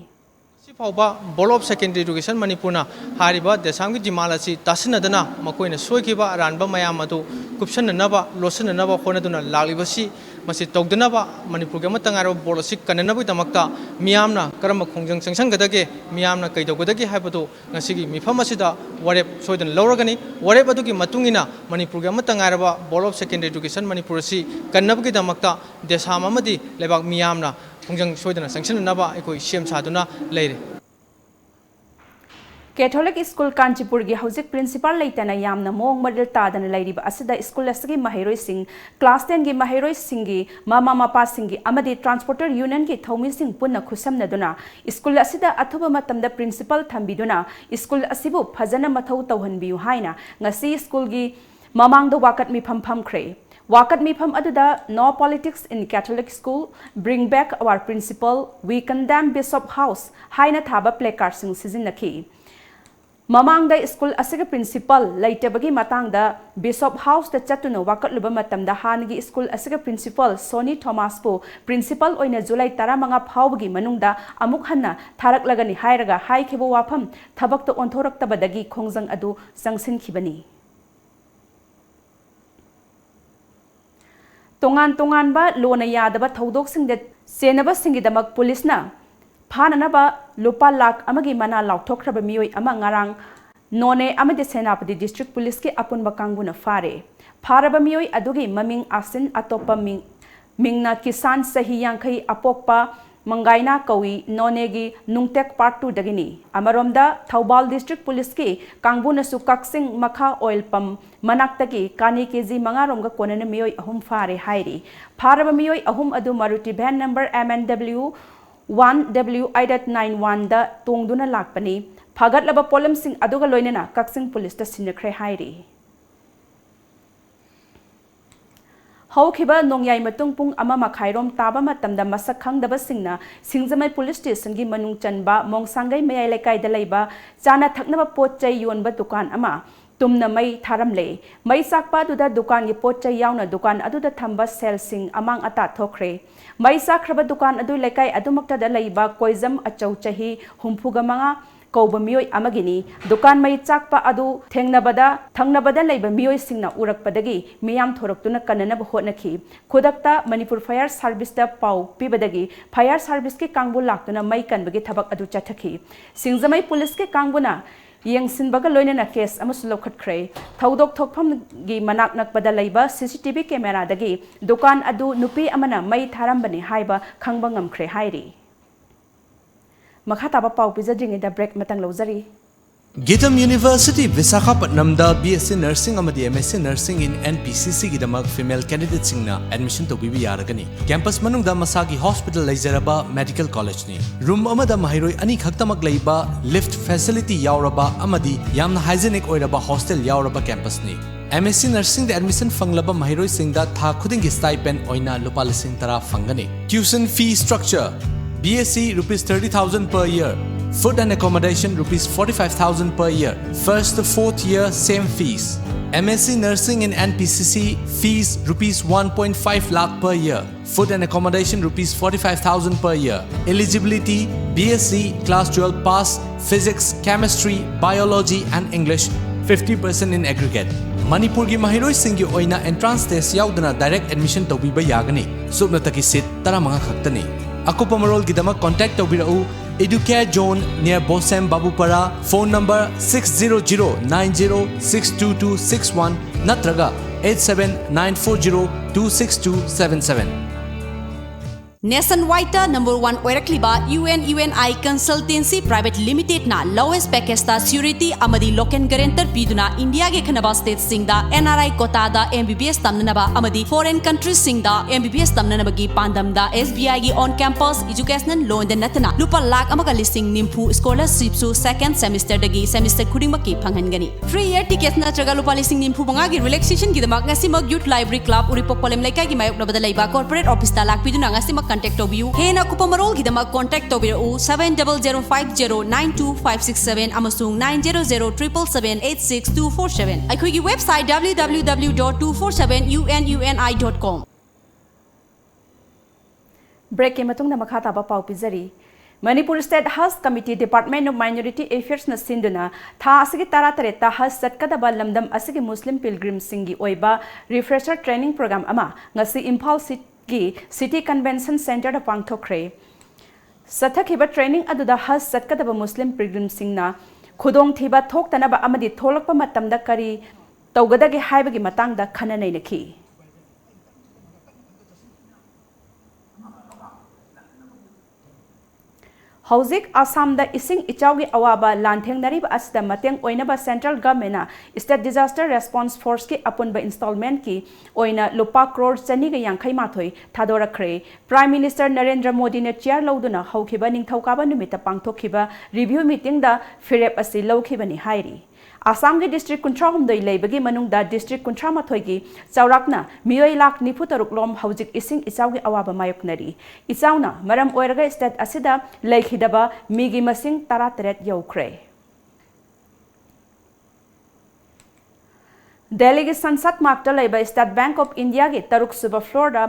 ꯉꯁꯤ ꯐꯥꯎꯕ Board of Secondary Education ꯃꯅꯤꯄꯨꯔꯅ ꯍꯥꯏꯔꯤꯕ ꯗꯦꯁꯥꯝꯒꯤ demand ꯑꯁꯤ ꯇꯥꯁꯤꯟꯅꯗꯅ ꯃꯈꯣꯏꯅ ꯁꯣꯏꯈꯤꯕ ꯑꯔꯥꯟꯕ ꯃꯌꯥꯝ ꯑꯗꯨ ꯀꯨꯞꯁꯟꯅꯅꯕ, ꯂꯣꯠꯁꯤꯟꯅꯅꯕ ꯍꯣꯠꯅꯗꯨꯅ ꯂꯥꯛꯂꯤꯕꯁꯤ, ꯃꯁꯤ ꯇꯧꯗꯅꯕ ꯃꯅꯤꯄꯨꯔꯒꯤ ꯑꯃꯠꯇ ꯉꯥꯏꯔꯕ board ꯑꯁꯤ ꯀꯟꯅꯅꯕꯒꯤꯗꯃꯛꯇ ꯃꯤꯌꯥꯝꯅ ꯀꯔꯝꯕ ꯈꯣꯡꯖꯪ ꯆꯪꯁꯤꯟꯒꯗꯒꯦ, ꯃꯤꯌꯥꯝꯅ ꯀꯩꯗꯧꯒꯗꯒꯦ ꯍꯥꯏꯕꯗꯨ ꯉꯁꯤꯒꯤ ꯃꯤꯐꯝ ꯑꯁꯤꯗ ꯋꯥꯔꯦꯞ ꯁꯣꯏꯗꯅ ꯂꯧꯔꯒꯅꯤ꯫ ꯋꯥꯔꯦꯞ ꯑꯗꯨꯒꯤ ꯃꯇꯨꯡ ꯏꯟꯅ ꯃꯅꯤꯄꯨꯔꯒꯤ ꯑꯃꯠꯇ ꯉꯥꯏꯔꯕ Board of Secondary Education Manipur ꯑꯁꯤ ꯀꯟꯅꯕꯒꯤꯗꯃꯛꯇ ꯗꯦꯁꯥꯝ ꯑꯃꯗꯤ ꯂꯩꯕꯥꯛ ꯃꯤꯌꯥꯝꯅ ꯈꯣꯡꯖꯪ ꯁꯣꯏꯗꯅ ꯆꯪꯁꯤꯟꯅꯅꯕ ꯑꯩꯈꯣꯏ ꯁꯦꯝ ꯁꯥꯗꯨꯅ ꯂꯩꯔꯦ꯫ Catholic School ꯀꯥꯟꯆꯤꯄꯨꯔꯒꯤ ꯍꯧꯖꯤꯛ principal ꯂꯩꯇꯅ ꯌꯥꯝꯅ ꯃꯑꯣꯡ ꯃꯔꯤꯜ ꯇꯥꯗꯅ ꯂꯩꯔꯤꯕ ꯑꯁꯤꯗ ꯁ꯭ꯀꯨꯜ ꯑꯁꯤꯒꯤ ꯃꯍꯩꯔꯣꯏꯁꯤꯡ, class tenꯒꯤ ꯃꯍꯩꯔꯣꯏꯁꯤꯡꯒꯤ ꯃꯃꯥ ꯃꯄꯥꯁꯤꯡꯒꯤ ꯑꯃꯗꯤ Transporter Unionꯒꯤ ꯊꯧꯃꯤꯁꯤꯡ ꯄꯨꯟꯅ ꯈꯨꯠꯁꯝꯅꯗꯨꯅ ꯁ꯭ꯀꯨꯜ ꯑꯁꯤꯗ ꯑꯊꯨꯕ ꯃꯇꯝꯗ principal ꯊꯝꯕꯤꯗꯨꯅ ꯁ꯭ꯀꯨꯜ ꯑꯁꯤꯕꯨ ꯐꯖꯅ ꯃꯊꯧ ꯇꯧꯍꯟꯕꯤꯌꯨ ꯍꯥꯏꯅ ꯉꯁꯤ ꯁ꯭ꯀꯨꯜꯒꯤ ꯃꯃꯥꯡꯗ ꯋꯥꯀꯠ ꯃꯤꯐꯝ ꯐꯝꯈ꯭ꯔꯦ꯫ ꯋꯥꯀꯠ ꯃꯤꯐꯝ ꯑꯗꯨꯗ "No politics in Catholic school, bring back our principal, we condemn Bishop House" ꯍꯥꯏꯅ ꯊꯥꯕ placardꯁꯤꯡ ꯁꯤꯖꯤꯟꯅꯈꯤ꯫ ꯃꯃꯥꯡꯗ ꯁ꯭ꯀꯨꯜ ꯑꯁꯤꯒꯤ ꯄ꯭ꯔꯤꯟꯁꯤꯄꯜ ꯂꯩꯇꯕꯒꯤ ꯃꯇꯥꯡꯗ ꯕꯤꯁꯣꯞ ꯍꯥꯎꯁꯇ ꯆꯠꯇꯨꯅ ꯋꯥꯀꯠꯂꯨꯕ ꯃꯇꯝꯗ, ꯍꯥꯟꯅꯒꯤ ꯁ꯭ꯀꯨꯜ ꯑꯁꯤꯒꯤ ꯄ꯭ꯔꯤꯟꯁꯤꯄꯜ ꯁꯣꯅꯤ ꯊꯣꯃꯥꯁꯄꯨ ꯄ꯭ꯔꯤꯟꯁꯤꯄꯜ ꯑꯣꯏꯅ ꯖꯨꯂꯥꯏ ꯇꯔꯥꯃꯉꯥ ꯐꯥꯎꯕꯒꯤ ꯃꯅꯨꯡꯗ ꯑꯃꯨꯛ ꯍꯟꯅ ꯊꯥꯔꯛꯂꯒꯅꯤ ꯍꯥꯏꯔꯒ ꯍꯥꯏꯈꯤꯕ ꯋꯥꯐꯝ ꯊꯕꯛꯇ ꯑꯣꯟꯊꯣꯔꯛꯇꯕꯗꯒꯤ ꯈꯣꯡꯖꯪ ꯑꯗꯨ ꯆꯪꯁꯤꯟꯈꯤꯕꯅꯤ꯫ ꯇꯣꯉꯥꯟ ꯇꯣꯉꯥꯟꯕ ꯂꯣꯅ ꯌꯥꯗꯕ ꯊꯧꯗꯣꯛꯁꯤꯡꯗ ꯆꯦꯟꯅꯕꯁꯤꯡꯒꯤꯗꯃꯛ ꯄꯨꯂꯤꯁꯅ ꯐꯥꯅꯅꯕ ꯂꯨꯄꯥ ꯂꯥꯈ ꯑꯃꯒꯤ ꯃꯅꯥ ꯂꯥꯎꯊꯣꯛꯈ꯭ꯔꯕ ꯃꯤꯑꯣꯏ ꯑꯃ ꯉꯔꯥꯡ ꯅꯣꯅꯦ ꯑꯃꯗꯤ ꯁꯦꯅꯥꯄꯇꯤ ꯗꯤꯁꯇ꯭ꯔꯤꯛ ꯄꯨꯂꯤꯁꯀꯤ ꯑꯄꯨꯟꯕ ꯀꯥꯡꯕꯨꯅ ꯐꯥꯔꯦ꯫ ꯐꯥꯔꯕ ꯃꯤꯑꯣꯏ ꯑꯗꯨꯒꯤ ꯃꯃꯤꯡ ꯑꯁꯤꯟ, ꯑꯇꯣꯞꯄ ꯃꯤꯡ, ꯃꯤꯡꯅ ꯀꯤꯁꯥꯟ, ꯆꯍꯤ ꯌꯥꯡꯈꯩ, ꯑꯄꯣꯛꯄ ꯃꯪꯒꯥꯏꯅꯥ ꯀꯧꯏ, ꯅꯣꯅꯦꯒꯤ ꯅꯨꯡꯇꯦꯛ ꯄꯥꯔꯠ ꯇꯨꯗꯒꯤꯅꯤ꯫ ꯑꯃꯔꯣꯝꯗ, ꯊꯧꯕꯥꯜ ꯗꯤꯁꯇ꯭ꯔꯤꯛ ꯄꯨꯂꯤꯁꯀꯤ ꯀꯥꯡꯕꯨꯅꯁꯨ ꯀꯛꯆꯤꯡ ꯃꯈꯥ ꯑꯣꯏꯜ ꯄꯝ ꯃꯅꯥꯛꯇꯒꯤ ꯀꯥꯅꯤ ꯀꯦꯖꯤ ꯃꯉꯥ ꯔꯣꯝꯒ ꯀꯣꯟꯅꯅ ꯃꯤꯑꯣꯏ ꯑꯍꯨꯝ ꯐꯥꯔꯦ ꯍꯥꯏꯔꯤ꯫ ꯐꯥꯔꯕ ꯃꯤꯑꯣꯏ ꯑꯍꯨꯝ ꯑꯗꯨ Maruti van number M N W one W eight eight nine one ꯗ ꯇꯣꯡꯗꯨꯅ ꯂꯥꯛꯄꯅꯤ꯫ ꯐꯥꯒꯠꯂꯕ ꯄꯣꯠꯂꯝꯁꯤꯡ ꯑꯗꯨꯒ ꯂꯣꯏꯅꯅ ꯀꯛꯆꯤꯡ ꯄꯨꯂꯤꯁꯇ ꯁꯤꯟꯅꯈ꯭ꯔꯦ ꯍꯥꯏꯔꯤ꯫ ꯍꯧꯈꯤꯕ ꯅꯣꯡꯌꯥꯏ ꯃꯇꯨꯡ ꯄꯨꯡ ꯑꯃ ꯃꯈꯥꯏꯔꯣꯝ ꯇꯥꯕ ꯃꯇꯝꯗ ꯃꯁꯛ ꯈꯪꯗꯕꯁꯤꯡꯅ ꯁꯤꯡꯖꯃꯩ ꯄꯨꯂꯤꯁ ꯁ꯭ꯇꯦꯁꯟꯒꯤ ꯃꯅꯨꯡ ꯆꯟꯕ ꯃꯣꯡꯁꯥꯡꯒꯩ ꯃꯌꯥꯏ ꯂꯩꯀꯥꯏꯗ ꯂꯩꯕ ꯆꯥꯅ ꯊꯛꯅꯕ ꯄꯣꯠ ꯆꯩ ꯌꯣꯟꯕ ꯗꯨꯀꯥꯟ ꯑꯃ ꯇꯨꯝꯅ ꯃꯩ ꯊꯥꯔꯝꯂꯦ꯫ ꯃꯩ ꯆꯥꯛꯄ ꯑꯗꯨꯗ ꯗꯨꯀꯥꯟꯒꯤ ꯄꯣꯠ ꯆꯩ ꯌꯥꯎꯅ ꯗꯨꯀꯥꯟ ꯑꯗꯨꯗ ꯊꯝꯕ ꯁꯦꯜꯁꯤꯡ ꯑꯃꯥꯡ ꯑꯇꯥ ꯊꯣꯛꯈ꯭ꯔꯦ꯫ ꯃꯩ ꯆꯥꯛꯈ꯭ꯔꯕ ꯗꯨꯀꯥꯟ ꯑꯗꯨ ꯂꯩꯀꯥꯏ ꯑꯗꯨꯃꯛꯇꯗ ꯂꯩꯕ ꯀꯣꯏꯖꯝ ꯑꯆꯧ, ꯆꯍꯤ ꯍꯨꯝꯐꯨꯒ ꯃꯉꯥ ꯀꯧꯕ ꯃꯤꯑꯣꯏ ꯑꯃꯒꯤꯅꯤ꯫ ꯗꯨꯀꯥꯟ ꯃꯩ ꯆꯥꯛꯄ ꯑꯗꯨ ꯊꯦꯡꯅꯕꯗ, ꯊꯪꯅꯕꯗ ꯂꯩꯕ ꯃꯤꯑꯣꯏꯁꯤꯡꯅ ꯎꯔꯛꯄꯗꯒꯤ ꯃꯤꯌꯥꯝ ꯊꯣꯔꯛꯇꯨꯅ ꯀꯟꯅꯅꯕ ꯍꯣꯠꯅꯈꯤ꯫ ꯈꯨꯗꯛꯇ ꯃꯅꯤꯄꯨꯔ ꯐꯥꯌꯔ ꯁꯥꯔꯚꯤꯁꯇ ꯄꯥꯎ ꯄꯤꯕꯗꯒꯤ ꯐꯥꯌꯔ ꯁꯥꯔꯚꯤꯁꯀꯤ ꯀꯥꯡꯕꯨ ꯂꯥꯛꯇꯨꯅ ꯃꯩ ꯀꯟꯕꯒꯤ ꯊꯕꯛ ꯑꯗꯨ ꯆꯠꯊꯈꯤ꯫ ꯁꯤꯡꯖꯃꯩ ꯄꯨꯂꯤꯁꯀꯤ ꯀꯥꯡꯕꯨꯅ ꯌꯦꯡꯁꯤꯟꯕꯒ ꯂꯣꯏꯅꯅ ꯀꯦꯁ ꯑꯃꯁꯨ ꯂꯧꯈꯠꯈ꯭ꯔꯦ꯫ ꯊꯧꯗꯣꯛ ꯊꯣꯛꯐꯝꯒꯤ ꯃꯅꯥꯛ ꯅꯛꯄꯗ ꯂꯩꯕ C C T V cameraꯗꯒꯤ ꯗꯨꯀꯥꯟ ꯑꯗꯨ ꯅꯨꯄꯤ ꯑꯃꯅ ꯃꯩ ꯊꯥꯔꯝꯕꯅꯤ ꯍꯥꯏꯕ ꯈꯪꯕ ꯉꯝꯈ꯭ꯔꯦ ꯍꯥꯏꯔꯤ꯫ ꯃꯈꯥ ꯇꯥꯕ ꯄꯥꯎ ꯄꯤꯖꯗ꯭ꯔꯤꯉꯩꯗ break ꯑꯃꯇꯪ ꯂꯧꯖꯔꯤ꯫ ꯒꯤꯇꯝ university ꯕꯤꯁꯥꯈꯥꯄꯠꯅꯝꯗ B S C Nursing ꯑꯃꯗꯤ M S C Nursing in N P C Cꯒꯤꯗꯃꯛ female candidateꯁꯤꯡꯅ admission ꯇꯧꯕꯤꯕ ꯌꯥꯔꯒꯅꯤ꯫ Campus ꯃꯅꯨꯡꯗ ꯃꯁꯥꯒꯤ hospital ꯂꯩꯖꯔꯕ medical collegeꯅꯤ꯫ Room ꯑꯃꯗ ꯃꯍꯩꯔꯣꯏ ꯑꯅꯤ ꯈꯛꯇꯃꯛ ꯂꯩꯕ, lift facility ꯌꯥꯎꯔꯕ ꯑꯃꯗꯤ ꯌꯥꯝꯅ hygienic ꯑꯣꯏꯔꯕ hostel ꯌꯥꯎꯔꯕ campusꯅꯤ꯫ M S C Nursingꯗ admission ꯐꯪꯂꯕ ꯃꯍꯩꯔꯣꯏꯁꯤꯡꯗ ꯊꯥ ꯈꯨꯗꯤꯡꯒꯤ stipend ꯑꯣꯏꯅ ꯂꯨꯄꯥ ꯂꯤꯁꯤꯡ ꯇꯔꯥ ꯐꯪꯒꯅꯤ꯫ Tuition fee structure: B S C rupees thirty thousand per year, food and accommodation rupees forty-five thousand per year, first to fourth year same fees. M S C Nursing in N P C C fees rupees one point five lakh per year, food and accommodation rupees forty-five thousand per year. Eligibility: B S C class twelve pass, physics, chemistry, biology and English, fifty percent in aggregate. ꯃꯅꯤꯄꯨꯔꯒꯤ ꯃꯍꯩꯔꯣꯏꯁꯤꯡꯒꯤ ꯑꯣꯏꯅ entrance test ꯌꯥꯎꯗꯅ direct admission ꯇꯧꯕꯤꯕ ꯌꯥꯒꯅꯤ꯫ ꯁꯨꯞꯅꯇꯒꯤ seat ꯇꯔꯥꯃꯉꯥ ꯈꯛꯇꯅꯤ꯫ ꯑꯀꯨꯞꯄ ꯃꯔꯣꯜꯒꯤꯗꯃꯛ contact ꯇꯧꯕꯤꯔꯛꯎ, Educare Zone near Bosem Babupara, phone number six zero zero nine zero six two two six one ꯅꯠꯇ꯭ꯔꯒ eight seven nine four zero two six two seven seven꯫ Nationwide number one ꯑꯣꯏꯔꯛꯂꯤꯕ U N U N I Consultancy Private Limited ꯅ lowest package ꯇ surety ꯑꯃꯗꯤ local guarantor ꯄꯤꯗꯨꯅ ꯏꯟꯗꯤꯌꯥꯒꯤ ꯑꯈꯟꯅꯕ state ꯁꯤꯡꯗ N R I quota the M B B S ꯇꯝꯅꯅꯕ ꯑꯃꯗꯤ foreign country ꯁꯤꯡꯗ M B B S ꯇꯝꯅꯅꯕꯒꯤ ꯄꯥꯟꯗꯝꯗ S B I ꯒꯤ on campus educational loan ꯗ ꯅꯠꯇꯅ ꯂꯨꯄꯥ ꯂꯥꯈ ꯑꯃꯒ ꯂꯤꯁꯤꯡ ꯅꯤꯐꯨ scholarship ꯁꯨ second semester ꯗꯒꯤ semester ꯈꯨꯗꯤꯡꯃꯛꯀꯤ ꯐꯪꯍꯟꯒꯅꯤ꯫ Free air ticket ꯅꯠꯇ꯭ꯔꯒ ꯂꯨꯄꯥ ꯂꯤꯁꯤꯡ ꯅꯤꯐꯨ ꯃꯉꯥꯒꯤ relaxation ꯒꯤꯗꯃꯛ ꯉꯁꯤꯃꯛ Youth Library Club, ꯎꯔꯤꯄꯣꯛ ꯄꯣꯂꯦꯝ ꯂꯩꯀꯥꯏꯒꯤ ꯃꯥꯌꯣꯛꯅꯕꯗ ꯂꯩꯕ corporate office ꯇ ꯂꯥꯛꯄꯤꯗꯨꯅ ꯉꯁꯤꯃꯛ contact ꯇꯧꯕꯤꯌꯨ꯫ ꯍꯦꯟꯅ ꯑꯀꯨꯞꯄ ꯃꯔꯣꯜꯒꯤꯗꯃꯛ contact ꯇꯧꯕꯤꯔꯛꯎ seven double zero five zero nine two five six seven ꯑꯃꯁꯨꯡ nine zero zero triple seven eight six two four seven꯫ ꯑꯩꯈꯣꯏꯒꯤ website W W W dot two four seven U N U N I dot com꯫ Break ꯀꯤ ꯃꯇꯨꯡꯗ ꯃꯈꯥ ꯇꯥꯕ ꯄꯥꯎ ꯄꯤꯖꯔꯤ꯫ Manipur State Hajj Committee, Department of Minority Affairs ꯅ ꯁꯤꯟꯗꯨꯅ ꯊꯥ ꯑꯁꯤꯒꯤ ꯇꯔꯥꯇꯔꯦꯠꯇ ꯍꯖ ꯆꯠꯀꯗꯕ ꯂꯝꯗꯝ ꯑꯁꯤꯒꯤ ꯃꯨꯁꯂꯤꯝ pilgrim ꯁꯤꯡꯒꯤ ꯑꯣꯏꯕ refresher training program ꯑꯃ ꯉꯁꯤ ꯏꯝꯐꯥꯜ ꯁꯤ-, ꯒꯤ City Convention Center ꯗ ꯄꯥꯡꯊꯣꯛꯈ꯭ꯔꯦ꯫ ꯆꯠꯊꯈꯤꯕ training ꯑꯗꯨꯗ ꯍꯖ ꯆꯠꯀꯗꯕ ꯃꯨꯁꯂꯤꯝ pilgrim ꯁꯤꯡꯅ ꯈꯨꯗꯣꯡꯊꯤꯕ ꯊꯣꯛꯇꯅꯕ ꯑꯃꯗꯤ ꯊꯣꯛꯂꯛꯄ ꯃꯇꯝꯗ ꯀꯔꯤ ꯇꯧꯒꯗꯒꯦ ꯍꯥꯏꯕꯒꯤ ꯃꯇꯥꯡꯗ ꯈꯟꯅ ꯅꯩꯅꯈꯤ꯫ ꯍꯧꯖꯤꯛ ꯑꯁꯥꯝꯗ ꯏꯁꯤꯡ ꯏꯆꯥꯎꯒꯤ ꯑꯋꯥꯕ ꯂꯥꯟꯊꯦꯡꯅꯔꯤꯕ ꯑꯁꯤꯗ ꯃꯇꯦꯡ ꯑꯣꯏꯅꯕ central government ꯅ State Disaster Response Force ꯀꯤ ꯑꯄꯨꯟꯕ installment ꯀꯤ ꯑꯣꯏꯅ ꯂꯨꯄꯥ ꯀ꯭ꯔꯣꯔ ꯆꯅꯤꯒ ꯌꯥꯡꯈꯩ ꯃꯥꯊꯣꯏ ꯊꯥꯗꯣꯔꯛꯈ꯭ꯔꯦ꯫ Prime Minister ꯅꯔꯦꯟꯗ꯭ꯔ ꯃꯣꯗꯤꯅ chair ꯂꯧꯗꯨꯅ ꯍꯧꯈꯤꯕ ꯅꯤꯡꯊꯧꯀꯥꯕ ꯅꯨꯃꯤꯠꯇ ꯄꯥꯡꯊꯣꯛꯈꯤꯕ review meeting ꯗ ꯐꯤꯔꯦꯞ ꯑꯁꯤ ꯂꯧꯈꯤꯕꯅꯤ ꯍꯥꯏꯔꯤ꯫ ꯑꯁꯥꯝꯒꯤ ꯗꯤꯁꯇ꯭ꯔꯤꯛ ꯀꯨꯟꯊ꯭ꯔꯥ ꯍꯨꯝꯗꯣꯏ ꯂꯩꯕꯒꯤ ꯃꯅꯨꯡꯗ ꯗꯤꯁꯇ꯭ꯔꯤꯛ ꯀꯨꯟꯊ꯭ꯔꯥ ꯃꯥꯊꯣꯏꯒꯤ ꯆꯥꯎꯔꯥꯛꯅ ꯃꯤꯑꯣꯏ ꯂꯥꯈ ꯅꯤꯐꯨ ꯇꯔꯨꯛ ꯂꯣꯝ ꯍꯧꯖꯤꯛ ꯏꯁꯤꯡ ꯏꯆꯥꯎꯒꯤ ꯑꯋꯥꯕ ꯃꯥꯌꯣꯛꯅꯔꯤ꯫ ꯏꯆꯥꯎꯅ ꯃꯔꯝ ꯑꯣꯏꯔꯒ ꯁ꯭ꯇꯦꯠ ꯑꯁꯤꯗ ꯂꯩꯈꯤꯗꯕ ꯃꯤꯒꯤ ꯃꯁꯤꯡ ꯇꯔꯥꯇꯔꯦꯠ ꯌꯧꯈ꯭ꯔꯦ꯫ ꯗꯦꯜꯂꯤꯒꯤ ꯁꯟꯁꯠ ꯃꯥꯔꯛꯇ ꯂꯩꯕ ꯁ꯭ꯇꯦꯠ ꯕꯦꯡꯛ ꯑꯣꯐ ꯏꯟꯗꯤꯌꯥꯒꯤ ꯇꯔꯨꯛ ꯁꯨꯕ ꯐ꯭ꯂꯣꯔꯗ